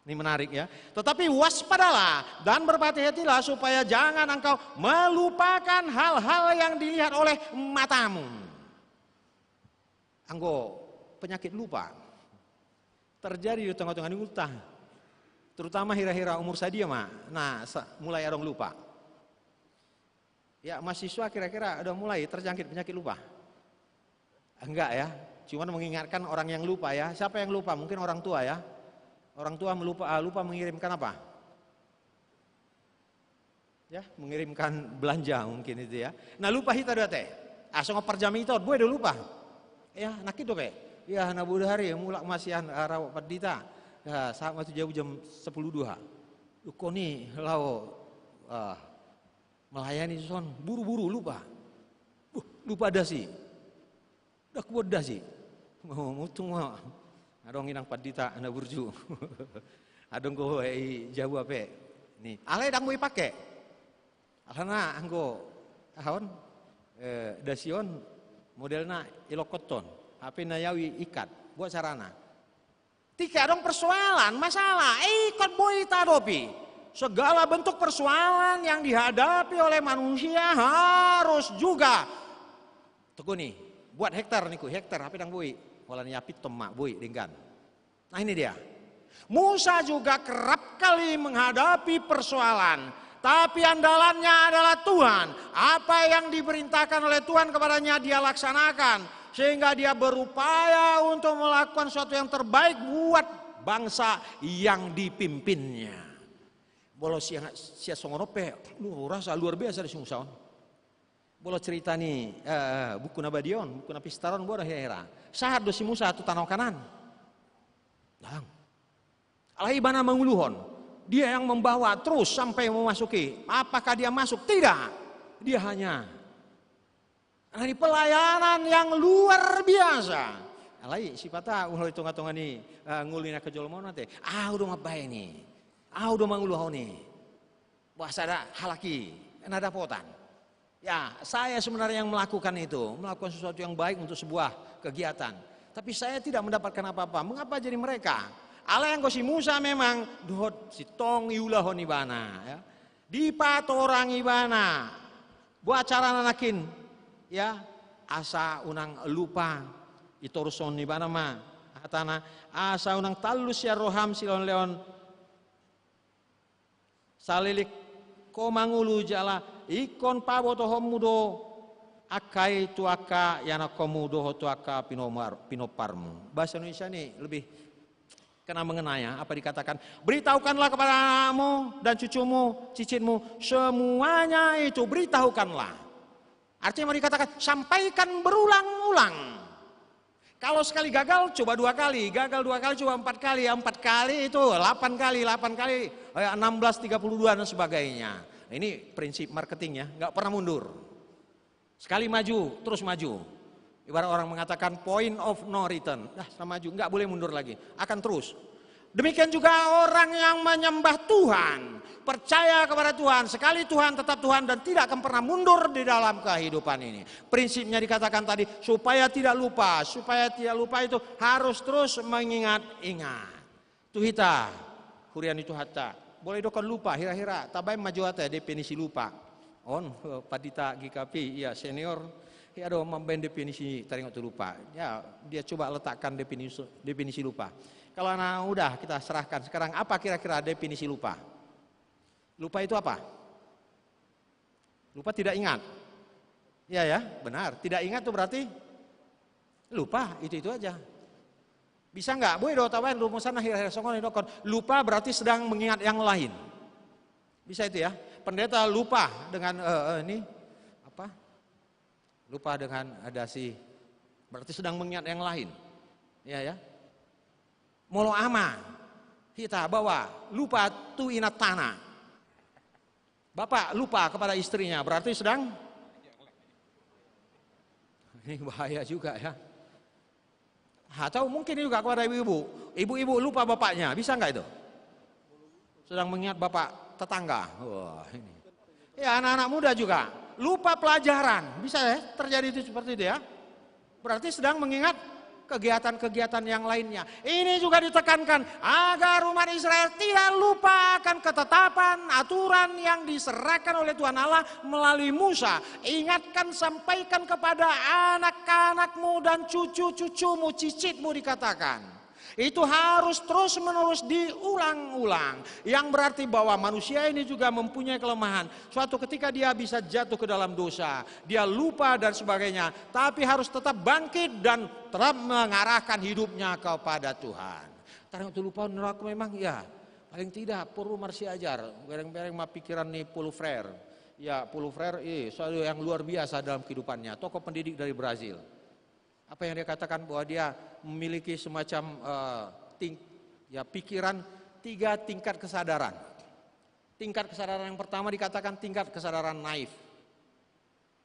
Ini menarik ya. Tetapi waspadalah dan berhati-hatilah supaya jangan engkau melupakan hal-hal yang dilihat oleh matamu. Anggo penyakit lupa terjadi di tengah-tengah ni ulta, terutama hira-hira umur sadia ma na sa-, mulai adong lupa. Ya, mahasiswa kira-kira udah mulai terjangkit penyakit lupa? Enggak ya, cuman mengingatkan orang yang lupa ya. Siapa yang lupa? Mungkin orang tua ya. Orang tua melupa, ah, lupa mengirimkan apa? Ya, mengirimkan belanja mungkin itu ya. Na lupa hita do ate. Ah, songon parjamita on, boi do lupa. Ya, nangkin dope. Ya, na bodo hari mulak ma sian, ah, rawa pandita. Ya, sahat ma tu jabu jam sepuluh duha. Dungkon i laho, ah, melayani son, buru-buru lupa. Buh, lupa dasi. Ndang huboan dasi. Mutung ma. Adong inang pandita na burju. Adong do i jabu hape ni. Alai ndang boi pake. Alana anggo aha on, eh, dasi on modelna ilokothon. Hape na yau i ikat. Buat carana. Tingki adong persoalan, masalah, eh, ingkon boi tahadopi. Segala bentuk persoalan yang dihadapi oleh manusia harus juga. Togoni, buat hektar ningku, hektar, hape ndang boi. Holan i apit tong ma, boi, denggan. Nah, ini dia. Musa juga kerap kali menghadapi persoalan, tapi andalannya adalah Tuhan. Apa yang diperintahkan oleh Tuhan kepadanya, dia laksanakan, sehingga dia berupaya untuk melakukan sesuatu yang terbaik buat bangsa yang dipimpinnya. Molo sian, sian songon on pe, lu rasa luar biasa do si Musa on. Molo cerita ni, eh, buku na badia on, buku na pistar on, boha do hira-hira? Sahat do si Musa tu tano Kanaan? Ndang. Alai ibana manguluhon. Dia yang membawa terus sampai memasuki. Apakah dia masuk? Tidak. Dia hanya, nah, ini pelayanan yang luar biasa. Alai sipata molo di tonga-tonga ni, eh, ngolu ni angka jolma on ate, ahu do mambahen i. Ahu do manguluhon i. Boasa da halak i na dapotan? Ya, saya sebenarnya yang melakukan itu, melakukan sesuatu yang baik untuk sebuah kegiatan. Tapi saya tidak mendapatkan apa-apa. Mengapa jadi mereka? Alai anggo si Musa memang dohot sintong iulahon ibana, ya. Dipatorang ibana. Boha carana nangkin, ya, asa unang lupa, itorushon ibana ma hatana, asa unang tallus sian roham silehon-lehon. Saleleng ho mangolu jala ingkon pabotohonmu do angka i tu angka ianakhonmu dohot tu angka pinomar-, pinomparmu. Bahasa Indonesia ini lebih kena mengenai ya, apa dikatakan, "Beritahukanlah kepada anakmu dan cucumu, cicitmu, semuanya itu beritahukanlah." Artinya mau dikatakan, sampaikan berulang-ulang. Kalau sekali gagal, coba dua kali. Gagal dua kali, coba empat kali. Empat kali itu delapan kali, delapan kali, eh, enam belas, tiga puluh dua, dan sebagainya. Ini prinsip marketing ya, nggak pernah mundur. Sekali maju, terus maju. Ibarat orang mengatakan point of no return. Dah, sudah maju, nggak boleh mundur lagi. Akan terus. Demikian juga orang yang menyembah Tuhan, percaya kepada Tuhan, sekali Tuhan, tetap Tuhan, dan tidak akan pernah mundur di dalam kehidupan ini. Prinsipnya dikatakan tadi, supaya tidak lupa. Supaya tidak lupa itu harus terus mengingat-ingat. Tu hita, huria ni Tuhanta. Molo didokkon lupa, hira-hira tabaen ma jo ate definisi lupa. On, pandita G K P, ia senior, ia do mambaen definisi taringot tu lupa. Ya, dia coba letakkan definisi, definisi lupa. Kalau anak udah kita serahkan sekarang, apa kira-kira definisi lupa? Lupa itu apa? Lupa tidak ingat. Iya ya, benar. Tidak ingat itu berarti lupa, itu-itu aja. Bisa nggak? Boi do tabaen rumusanna hira-hira songon i, didokkon lupa berarti sedang mengingat yang lain. Bisa itu ya. Pendeta lupa dengan, eh, eh, ini apa? Lupa dengan, eh, dasi. Berarti sedang mengingat yang lain. Iya ya. Molo ama hita baoa lupa tu inantana. Bapak lupa kepada istrinya, berarti sedang, ini bahaya juga ya. Atau mungkin juga kepada ibu-ibu. Ibu-ibu lupa bapaknya, bisa nggak itu? Sedang mengingat bapak tetangga. Wah, ini. Ya, anak-anak muda juga lupa pelajaran. Bisa ya terjadi itu seperti itu ya. Berarti sedang mengingat kegiatan-kegiatan yang lainnya. Ini juga ditekankan agar umat Israel tidak lupa akan ketetapan, aturan yang diserahkan oleh Tuhan Allah melalui Musa. Ingatkan, sampaikan kepada anak-anakmu dan cucu-cucumu, cicitmu, dikatakan. Itu harus terus-menerus diulang-ulang. Yang berarti bahwa manusia ini juga mempunyai kelemahan. Suatu ketika dia bisa jatuh ke dalam dosa, dia lupa dan sebagainya. Tapi harus tetap bangkit dan tetap mengarahkan hidupnya kepada Tuhan. Tarang tu lupa neraka memang, ya. Paling tidak perlu marsiajar. Bereng-bereng ma pikiran ni Paulo Freire. Ya, Paulo Freire, eh, suatu yang luar biasa dalam kehidupannya. Tokoh pendidik dari Brazil. Apa yang dia katakan, bahwa dia memiliki semacam, eh, ting-, ya, pikiran tiga tingkat kesadaran. Tingkat kesadaran yang pertama dikatakan tingkat kesadaran naif.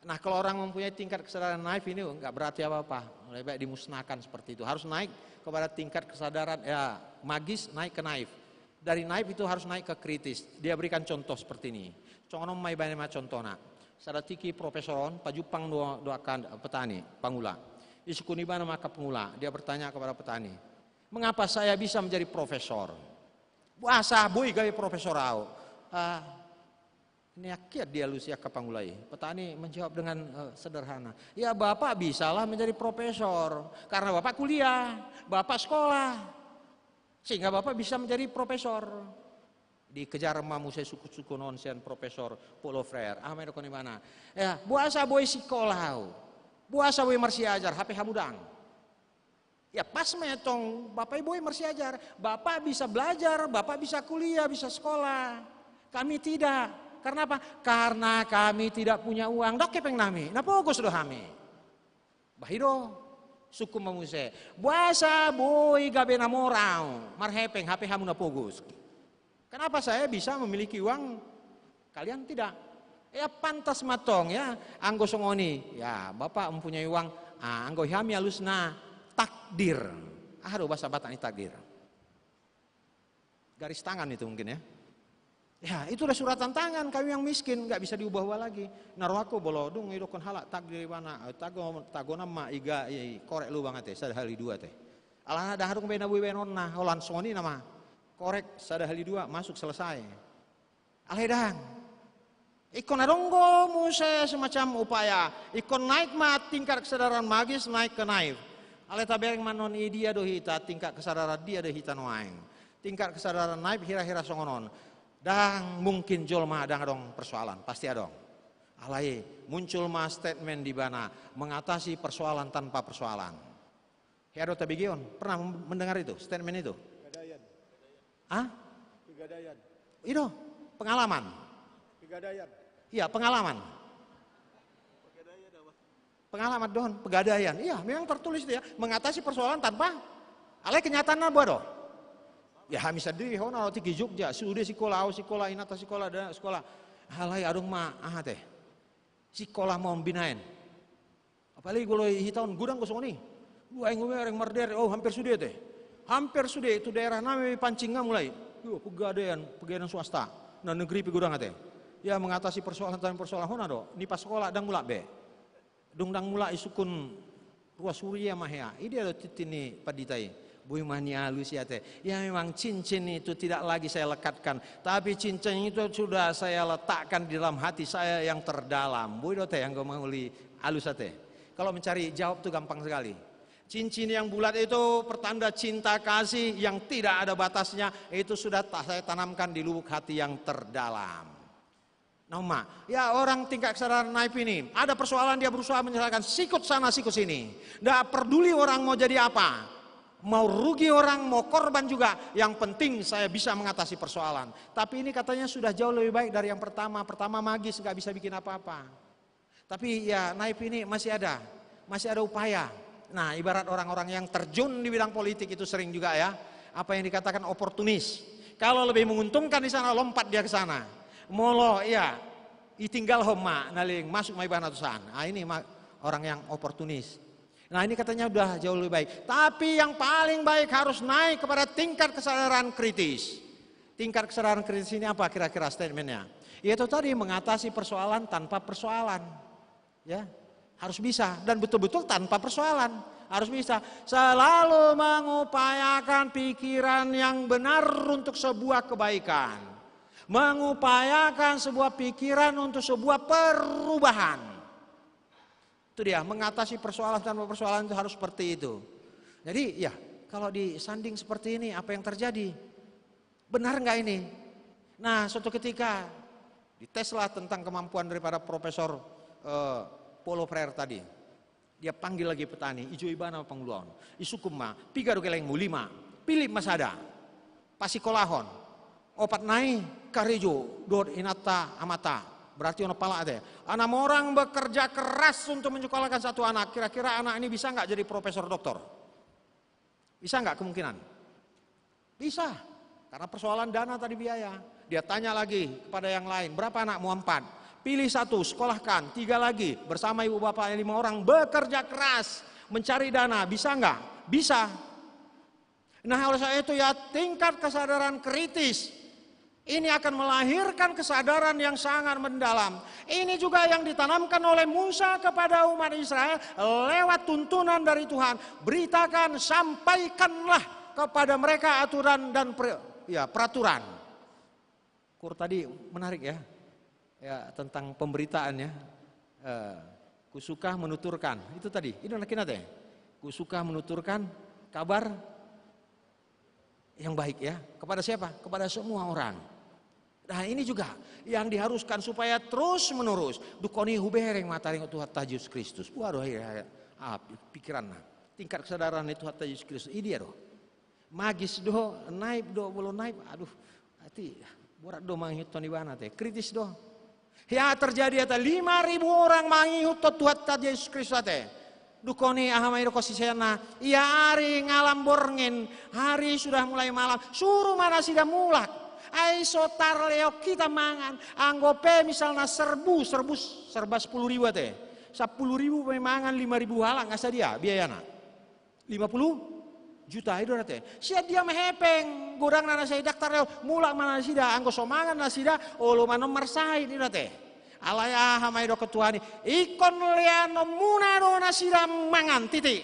Nah, kalau orang mempunyai tingkat kesadaran naif ini nggak berarti apa-apa. Lebih baik dimusnahkan seperti itu. Harus naik kepada tingkat kesadaran, ya, magis, naik ke naif. Dari naif itu harus naik ke kritis. Dia berikan contoh seperti ini. Songon on ma ibana ma contohna. Sada tingki profesor on pajumpang do, do angka petani, pangula. Disungkun ibana ma angka pangula, dia bertanya kepada petani, "Mengapa saya bisa menjadi profesor? Boasa boi gabe profesor ahu?" Ah, ini akia dialusi angka pangula i. Petani menjawab dengan, eh, sederhana, "Ya, Bapak bisalah menjadi profesor karena Bapak kuliah, Bapak sekolah, sehingga Bapak bisa menjadi profesor." Dikejar ma muse sungkun-sungkun on sian profesor Paulo Freire. Aha ma didok ibana? "Ya, boasa boi sikola ahu? Boasa boi marsiajar, hape hamu ndang?" Ya, pas ma tong, Bapak i boi marsiajar. Bapak bisa belajar, Bapak bisa kuliah, bisa sekolah. Kami tidak. Karena apa? Karena kami tidak punya uang. Ndang hepeng nami. Na pogos do hami. Bah, i do. Sungkun ma muse. Boasa boi gabe na mora ahu? Marhepeng, hape hamu na pogos. Kenapa saya bisa memiliki uang, kalian tidak? Ya, pantas ma tong, ya, anggo songon i. Ya, Bapak mempunyai uang, ah, anggo hami alusna takdir. Aha do bahasa Batak ni takdir? Garis tangan itu mungkin, ya. Ya, itu udah suratan tangan, kami yang miskin, nggak bisa diubah-ubah lagi. Na rohangku molo dung didokkon halak takdir ibana, eh, tago-, tagonan ma iga, i, korek lubang ate, sada hali dua ate. Alana ndang adong be na boi baenonna, holan songon i nama. Korek sada hali dua, masuk, selesai. Alai ndang. Ingkon adong do muse semacam upaya. Ingkon naik ma tingkat kesadaran magis, naik ke naif. Alai tabereng ma annon, i dia do hita, tingkat kesadaran dia do hita nuaeng? Tingkat kesadaran naif hira-hira songon on. Ndang mungkin jolma ndang adong persoalan, pasti adong. Alai muncul ma statement di ibana, mengatasi persoalan tanpa persoalan. Hea do tabege on, pernah mendengar itu, statement itu? Pegadaian. Hah? Pegadaian. I do, pengalaman. Pegadaian. Iya, pengalaman. Pengalaman do on, pegadaian. Iya, memang tertulis dia, mengatasi persoalan tanpa, alai kenyataanna boha do? Ya, hami sandiri, hona, tingki Jogja, sude sikola, ahu sikola, inanta sikola, da sikola. Alai adong ma, aha ate? Sikola ma on binaen. Apalagi molo hita on godang do songon i. Nuaeng bereng mardere, oh, hampir sude ate. Hampir sude tu daerah nami pancing nga mulai. Yo, pegadaian, pegadaian swasta. Na negeri pe godang ate. Ya, mengatasi persoalan tanpa persoalan, hona do. Nipa sikola ndang mulak be. Dung ndang mulak disungkun ruas huria ma hea. I dia do tintin ni pandita i? Boi ma nialusi ate. Ya, memang cincin itu tidak lagi saya lekatkan, tapi cincin itu sudah saya letakkan di dalam hati saya yang terdalam. Boi do ate anggo mangoli alus ate. Kalau mencari jawab tu gampang sekali. Cincin yang bulat itu pertanda cinta kasih yang tidak ada batasnya, itu sudah ta-, saya tanamkan di lubuk hati yang terdalam. Nah, ma, ya, orang tingkat kesadaran naif ini, ada persoalan dia berusaha menyelesaikan, sikut sana, sikut sini. Nggak peduli orang mau jadi apa, mau rugi orang, mau korban juga, yang penting saya bisa mengatasi persoalan. Tapi ini katanya sudah jauh lebih baik dari yang pertama. Pertama magis, nggak bisa bikin apa-apa. Tapi ya, naif ini masih ada, masih ada upaya. Nah, ibarat orang-orang yang terjun di bidang politik itu sering juga, ya, apa yang dikatakan oportunis. Kalau lebih menguntungkan di sana, lompat dia ke sana. Molo, ya, ditinggalhon ma, naeng masuk ma ibana tu sana. Ah, ini ma-, orang yang oportunis. Nah, ini katanya udah jauh lebih baik. Tapi yang paling baik harus naik kepada tingkat kesadaran kritis. Tingkat kesadaran kritis ini apa kira-kira statementnya? Yaitu tadi, mengatasi persoalan tanpa persoalan. Ya, harus bisa dan betul-betul tanpa persoalan. Harus bisa selalu mengupayakan pikiran yang benar untuk sebuah kebaikan. Mengupayakan sebuah pikiran untuk sebuah perubahan. Itu dia, mengatasi persoalan tanpa persoalan itu harus seperti itu. Jadi ya, kalau disanding seperti ini, apa yang terjadi? Benar nggak ini? Nah, suatu ketika diteslah tentang kemampuan daripada Profesor eh, Paulo Freire tadi. Dia panggil lagi petani, ijo ibana panguluan. Isungkun ma, piga do gelengmu? Lima. Pilih ma sada. Pasikolahon. Opat nai karejo dohot inanta amanta. Berarti onom pala ate. Enam orang bekerja keras untuk menyekolahkan satu anak. Kira-kira anak ini bisa nggak jadi profesor doktor? Bisa nggak kemungkinan? Bisa. Karena persoalan dana tadi, biaya. Dia tanya lagi kepada yang lain, berapa anakmu? Empat. Pilih satu, sekolahkan. Tiga lagi, bersama ibu bapak lima orang bekerja keras mencari dana. Bisa nggak? Bisa. Nah, oleh sebab itu ya, tingkat kesadaran kritis ini akan melahirkan kesadaran yang sangat mendalam. Ini juga yang ditanamkan oleh Musa kepada umat Israel lewat tuntunan dari Tuhan. Beritakan, sampaikanlah kepada mereka aturan dan per- ya, peraturan. Kur tadi menarik ya. Ya, tentang pemberitaan ya. Eh, kusuka menuturkan. Itu tadi, ini anak inate. Kusuka menuturkan kabar yang baik ya. Kepada siapa? Kepada semua orang. Nah, ini juga yang diharuskan supaya terus menerus. Dungkon i hubereng ma taringot Tuhanta Jesus Kristus. Waduh, ya, ya. Ah, pikiran nah. Tingkat kesadaran ni Tuhanta Jesus Kristus. Ini dia do. Magis do, naib do, molo naib. Aduh, ati, borat do mangihuthon ibana ate. Kritis do. Ya, terjadi ate, lima ribu orang mangihuthon Tuhanta Jesus Kristus ate. Dungkon i aha ma didok siseanna? Ia ari ngalam borngin, hari sudah mulai malam, suru ma nasida mulak. Ai so tarleok hita mangan, anggo pe misalna serbu, serbu, serba sepuluh ribu ate. Sepuluh ribu pe mangan lima ribu halak, nga sadia biayana? Lima puluh juta, i do ate. Sian dia ma hepeng, godang na nasida tarleok, mulak ma nasida, anggo so mangan nasida, olo ma non marsahit, i do ate. Alai aha ma didok Tuhan i? Ingkon leanonmuna do nasida mangan, titik.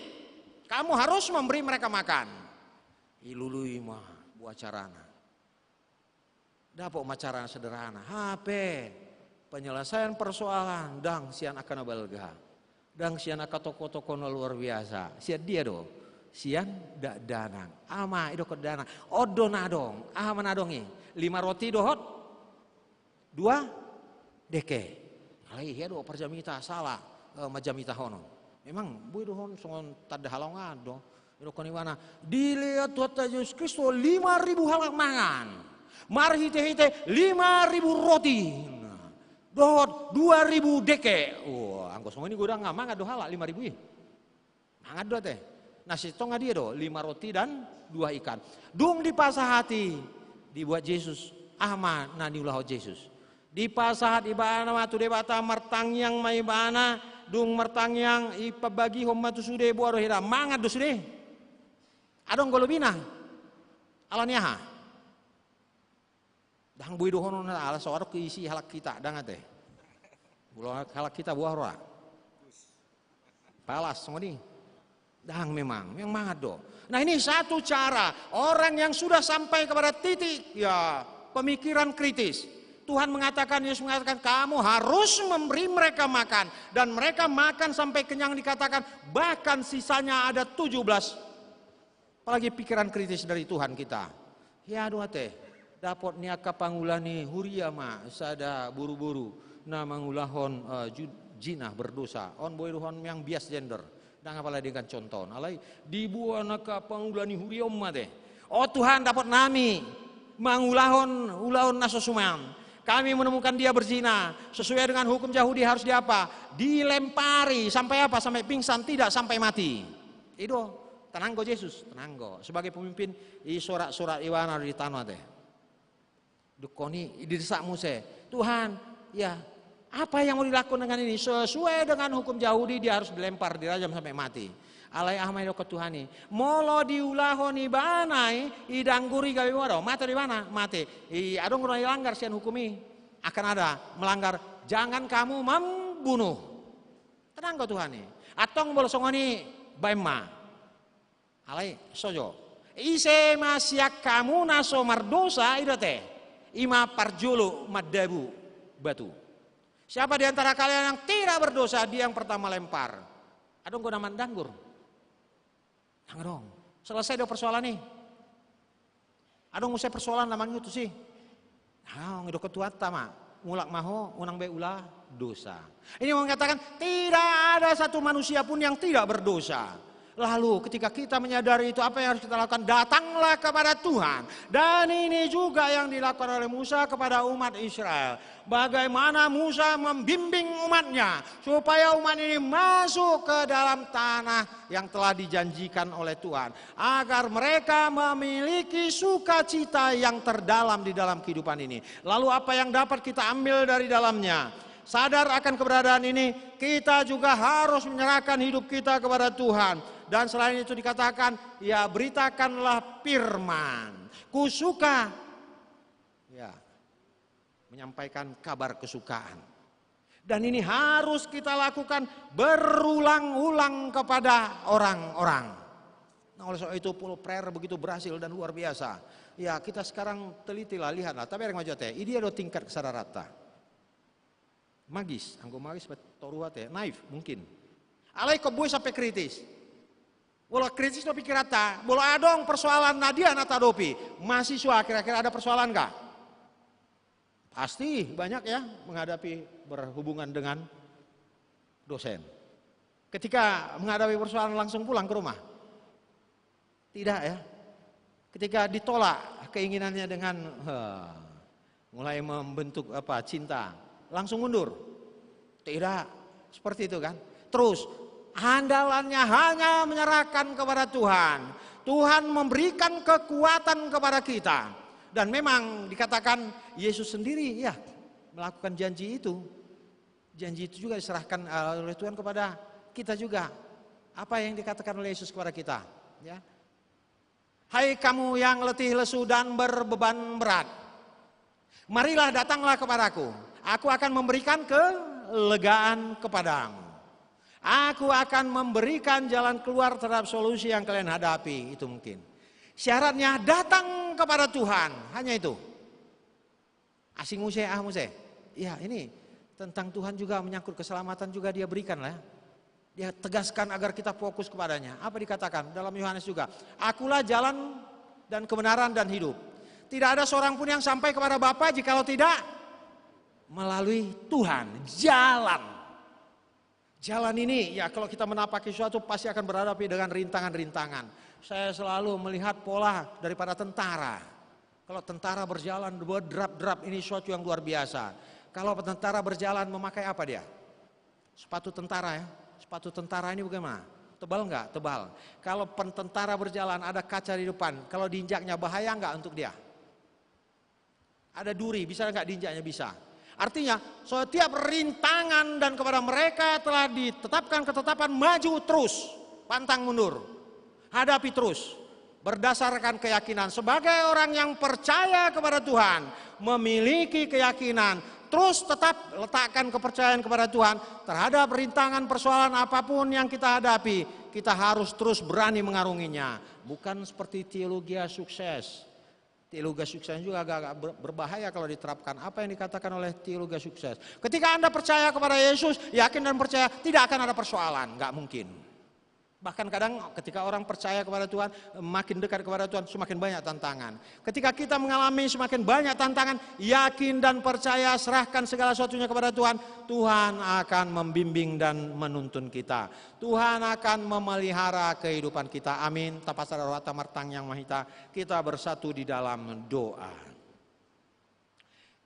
Kamu harus memberi mereka makan. Ilului ma, buat carana. Dapot ma cara sederhana. Hape, penyelesaian persoalan ndang sian angka na balga. Ndang sian angka toko-toko na luar biasa. Sian dia do? Sian dakdanak. Aha ma didok dakdanak? On do na adong. Aha ma na adong i? Lima roti dohot dua deke. Alai hea do parjamita sala eh, manjamitahonon. Memang boi do on songon tanda halongan do. Didok ibana, dilehon Tuhanta Jesus Kristus lima ribu halak mangan. Marhite-hite lima ribu roti. Dohot dua ribu deke. Wah, anggo songon i godang nga mangan do halak lima ribu i. Mangan do ate. Nasi tong nga dia do, lima roti dan dua ikan. Dung dipasahati, dibuat Jesus. Aha ma na niulahon Jesus? Dipasahat ibana ma tu Debata, martangiang ma ibana, dung martangiang dipabagihon ma tu sude, boha do hea, mangan do sude. Adong do lobina. Alani aha? Ndang boi dohonon ala so adong isi halak hita, ndang ate. Molo halak hita boha roha? Palas songon i. Ndang memang, memang mangan do. Nah, ini satu cara orang yang sudah sampai kepada titik ya pemikiran kritis. Tuhan mengatakan, Yesus mengatakan, kamu harus memberi mereka makan. Dan mereka makan sampai kenyang, dikatakan, bahkan sisanya ada tujuh belas. Apalagi pikiran kritis dari Tuhan kita. Hea do ate, dapot ni angka pangula ni huria ma sada boru-boru na mangulahon eh, ju- jinah, berdosa. On boi dohonon memang bias gender. Ndang apala dengan contoh. Alai diboan angka pangula ni huria on ma ate. O Tuhan, dapot nami mangulahon ulaon na so suman. Kami menemukan dia berzina. Sesuai dengan hukum Yahudi harus diapa? Dilempari sampai apa? Sampai pingsan? Tidak, sampai mati. I do, tenang do Jesus, tenang do. Sebagai pemimpin, disorak-sorak ibana di tano ate. Dungkon i didesak muse, Tuhan, ya, apa yang mau dilakukan dengan ini? Sesuai dengan hukum Yahudi, dia harus dilempar, dirajam sampai mati. Alai aha ma didok Tuhan i? Molo diulahon ibana i, diangguri gabe boha do? Mate do ibana, mate. I adong do na dilanggar sian hukum i. Akan ada melanggar, jangan kamu membunuh. Tenang do Tuhan i. Antong molo songon i, baen ma. Alai so jo. Ise ma sian hamu na so mardosa, i do ate, i ma parjolo mandabu batu. Siapa di antara kalian yang tidak berdosa, dia yang pertama lempar. Adong do na mandanggur? Ndang adong. Selesai do persoalan i. Adong muse persoalan na mangihuthon tusi? Ndang adong. Didok Tuhanta ma, mulak ma ho, unang be ula dosa. Ini mau mengatakan tidak ada satu manusia pun yang tidak berdosa. Lalu ketika kita menyadari itu, apa yang harus kita lakukan? Datanglah kepada Tuhan. Dan ini juga yang dilakukan oleh Musa kepada umat Israel. Bagaimana Musa membimbing umatnya supaya umat ini masuk ke dalam tanah yang telah dijanjikan oleh Tuhan, agar mereka memiliki sukacita yang terdalam di dalam kehidupan ini. Lalu, apa yang dapat kita ambil dari dalamnya? Sadar akan keberadaan ini, kita juga harus menyerahkan hidup kita kepada Tuhan. Dan selain itu dikatakan, ya, beritakanlah firman. Kusuka, ya, menyampaikan kabar kesukaan. Dan ini harus kita lakukan berulang-ulang kepada orang-orang. Nah, oleh sebab itu, Paul Prayer begitu berhasil dan luar biasa. Ya, kita sekarang telitilah, lihatlah. Tabereng ma jo ate, i dia do tingkat kesadaranta. Magis, anggo magis pe toru ate, naif mungkin. Alai ingkon boi sampe kritis. Molo kritis do pikiranta, molo adong persoalan na dia na tahadopi, mahasiswa, kira-kira ada persoalan nggak? Pasti banyak, ya, menghadapi, berhubungan dengan dosen. Ketika menghadapi persoalan, langsung pulang ke rumah? Tidak, ya. Ketika ditolak keinginannya dengan, heh, mulai membentuk apa, cinta, langsung mundur? Tidak. Seperti itu, kan? Terus, andalannya hanya menyerahkan kepada Tuhan. Tuhan memberikan kekuatan kepada kita. Dan memang dikatakan Yesus sendiri, ya, melakukan janji itu. Janji itu juga diserahkan, eh, oleh Tuhan kepada kita juga. Apa yang dikatakan oleh Yesus kepada kita? Ya. Hai kamu yang letih lesu dan berbeban berat, marilah, datanglah kepadaku. Aku akan memberikan kelegaan kepadamu. Aku akan memberikan jalan keluar terhadap solusi yang kalian hadapi itu mungkin. Syaratnya, datang kepada Tuhan. Hanya itu. Asing muse, ah, muse. Ya, ini tentang Tuhan juga, menyangkut keselamatan juga, dia berikan lah. Dia tegaskan agar kita fokus kepadanya. Apa dikatakan dalam Yohanes juga? Akulah jalan dan kebenaran dan hidup. Tidak ada seorang pun yang sampai kepada Bapa jikalau tidak melalui Tuhan. Jalan. Jalan ini, ya, kalau kita menapaki sesuatu, pasti akan berhadapi dengan rintangan-rintangan. Saya selalu melihat pola daripada tentara. Kalau tentara berjalan, berderap-derap, ini sesuatu yang luar biasa. Kalau tentara berjalan, memakai apa dia? Sepatu tentara, ya. Sepatu tentara ini bagaimana? Tebal nggak? Tebal. Kalau pen-, tentara berjalan, ada kaca di depan. Kalau diinjaknya, bahaya nggak untuk dia? Ada duri, bisa nggak diinjaknya? Bisa. Artinya, setiap rintangan dan kepada mereka telah ditetapkan ketetapan, maju terus, pantang mundur, hadapi terus, berdasarkan keyakinan. Sebagai orang yang percaya kepada Tuhan, memiliki keyakinan, terus tetap letakkan kepercayaan kepada Tuhan terhadap rintangan, persoalan apapun yang kita hadapi, kita harus terus berani mengarunginya. Bukan seperti teologia sukses. Teologia sukses juga agak-agak ber-, berbahaya kalau diterapkan apa yang dikatakan oleh teologia sukses. Ketika Anda percaya kepada Yesus, yakin dan percaya, tidak akan ada persoalan, nggak mungkin. Bahkan kadang ketika orang percaya kepada Tuhan, makin dekat kepada Tuhan, semakin banyak tantangan. Ketika kita mengalami semakin banyak tantangan, yakin dan percaya, serahkan segala sesuatunya kepada Tuhan, Tuhan akan membimbing dan menuntun kita. Tuhan akan memelihara kehidupan kita. Amin. Tapasada rohanta, martangiang ma hita. Kita bersatu di dalam doa.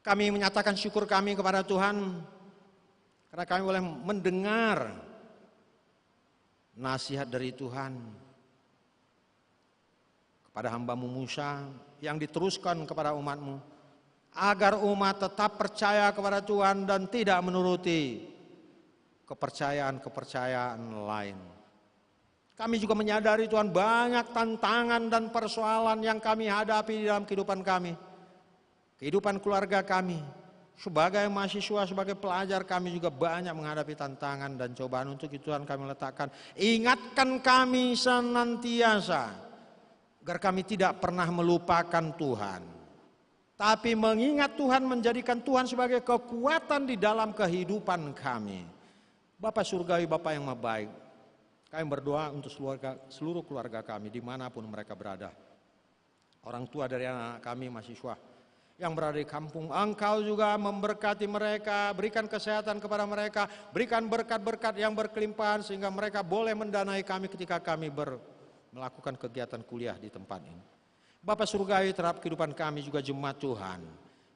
Kami menyatakan syukur kami kepada Tuhan karena kami boleh mendengar nasihat dari Tuhan kepada hamba-Mu Musa, yang diteruskan kepada umat-Mu, agar umat tetap percaya kepada Tuhan dan tidak menuruti kepercayaan-kepercayaan lain. Kami juga menyadari, Tuhan, banyak tantangan dan persoalan yang kami hadapi di dalam kehidupan kami, kehidupan keluarga kami. Sebagai mahasiswa, sebagai pelajar, kami juga banyak menghadapi tantangan dan cobaan. Untuk itu, Tuhan, kami letakkan, ingatkan kami senantiasa, agar kami tidak pernah melupakan Tuhan, tapi mengingat Tuhan, menjadikan Tuhan sebagai kekuatan di dalam kehidupan kami. Bapa Surgawi, Bapa yang Maha Baik, kami berdoa untuk seluruh, seluruh keluarga kami, dimanapun mereka berada. Orang tua dari anak kami, mahasiswa yang berada di kampung, Engkau juga memberkati mereka, berikan kesehatan kepada mereka, berikan berkat-berkat yang berkelimpahan, sehingga mereka boleh mendanai kami ketika kami ber-, melakukan kegiatan kuliah di tempat ini. Bapa Surgawi, terhadap kehidupan kami juga jemaat, Tuhan,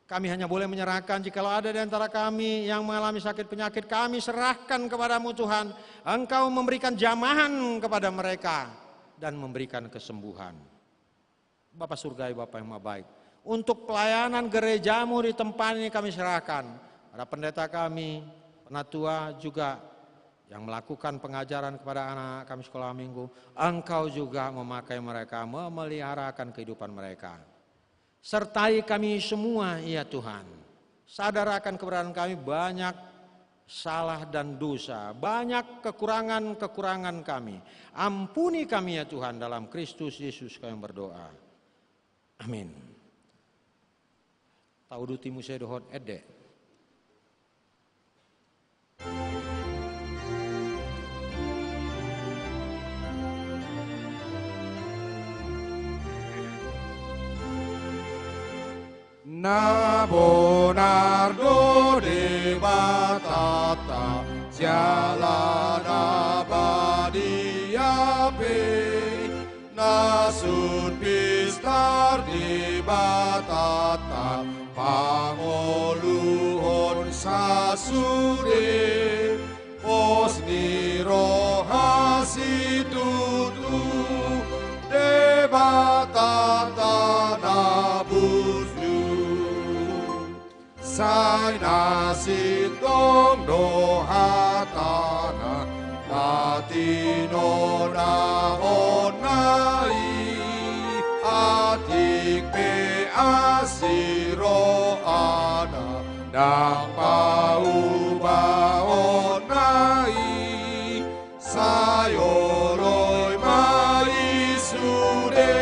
kami hanya boleh menyerahkan, jikalau ada di antara kami yang mengalami sakit penyakit, kami serahkan kepada-Mu, Tuhan. Engkau memberikan jamahan kepada mereka dan memberikan kesembuhan. Bapa Surgawi, Bapa yang Maha Baik, untuk pelayanan gereja-Mu di tempat ini kami serahkan pada pendeta kami, penatua juga yang melakukan pengajaran kepada anak-anak kami sekolah minggu. Engkau juga memakai mereka, memeliharakan kehidupan mereka. Sertai kami semua, ya Tuhan. Sadar akan keberadaan kami, banyak salah dan dosa, banyak kekurangan-kekurangan kami. Ampuni kami, ya Tuhan, dalam Kristus Yesus kami berdoa. Amin. Tauduti muse dohot ende. Na bonar do Debatanta, jala na badia pe. Na sun pistar Debatanta, pangoluhon sasude. Pos ni roha situtu, Debatanta na burju. Sai na sintong do hatana, na tinodohonna i, atik pe asi rohana, ndang paubahonna i. Sai oloi ma i sude,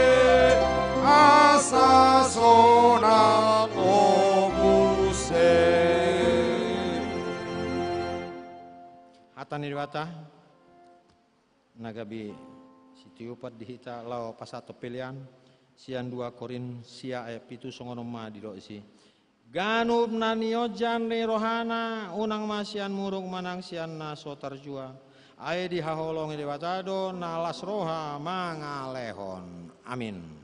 asa sonang ho muse. Hata ni Debata na gabe sitiupan di hita laho pasahat pelean, sian dua Korint sia ayat pitu, songon on ma didok disi. Ganup na nionjar ni rohana, unang ma sian muruk manang sian na so tarjua. Ai dihaholongi Debata do na las roha mangalehon. Amin.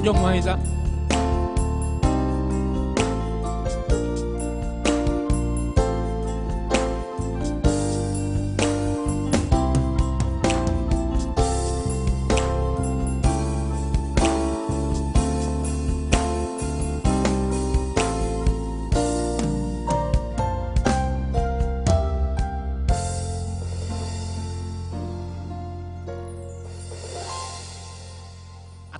Jong ma hita.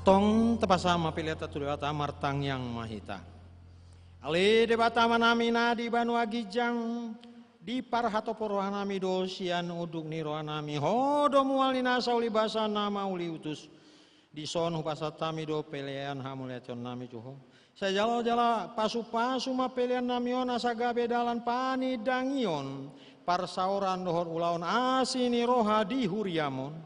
Antong tapasahat ma peleanta tu Debata, martangiang ma hita. Ale Debata Amanami na di banua ginjang, diparhatopot rohanami do sian unduk ni rohanami Ho do mual ni nasa ulimbasa na mauliutus. Dison hupasahat hami do pelean hamauliateonnami tu Ho. Sai jalo jala pasupasu ma peleannami on asa gabe dalan panindangion, parsaoran dohot ulaon asi ni roha di huriam on.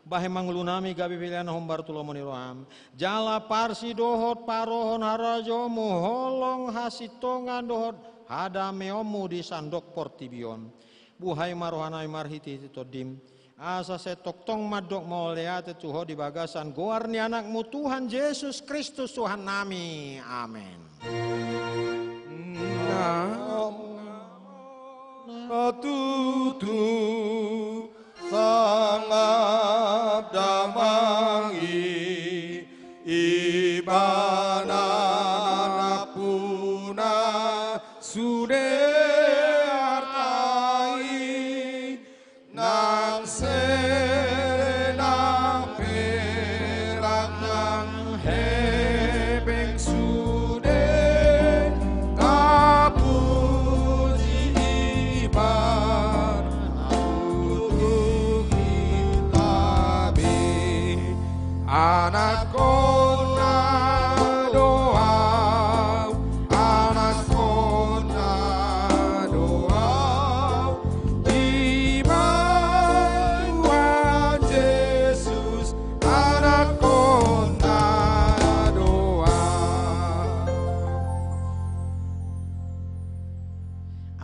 Bahen ma ngolunami gabe pelean na hombar tu lomo ni roham. Jala parsidohot parohon harajaonmu, holong hasintongan dohot hadameonmu di sandok portibi on. Buhai ma rohanami marhitehite Tondim. Asa sai tongtong mandok mauliate tu Ho di bagasan goar ni Anakmu Tuhan Jesus Kristus Tuhannami. Amen. Na tutu sangap damang i ibana nampuna sude arta i. Nang sere nang perak nang hepeng sude tapuji ibana tu hita be. Anakkonna do ahu, anakkonna do ahu, ibana Tuhan Jesus, anakkonna do ahu.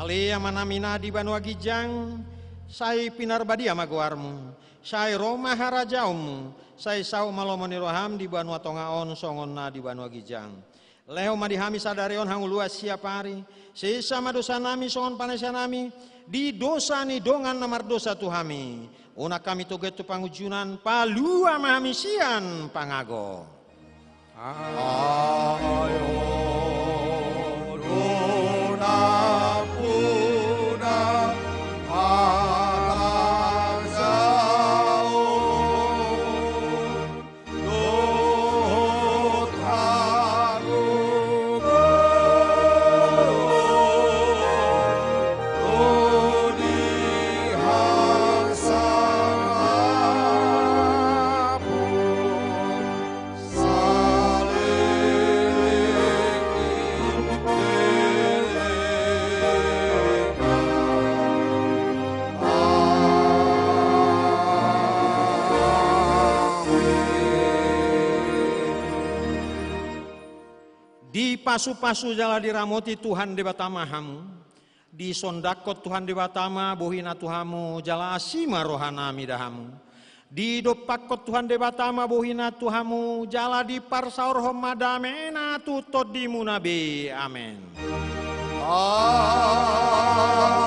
Ale Amanami na di banua ginjang, sai pinarbadia ma goarmu. Sai ro ma harajaonmu, sai saut ma lomo ni roham di banua tonga on songon na di banua ginjang. Lehon ma di hami sadari on hangoluan siapari, sesa ma dosanami songon panesanami di dosa ni dongan na mardosa tu hami. Unang hami togihon tu pangunjunan, palua ma hami sian pangago. Ai Ho do nampuna harajaon dohot hagogoon, ro di hasangapon. Dipasupasu jala diramoti Tuhan Debata ma hamu. Disondangkon Tuhan Debata ma bohina tu hamu jala asi ma rohanami da hamu. Didompakkon Tuhan Debata ma bohina tu hamu jala diparsaorhon ma damena tu tondimuna be. Amen. Amen.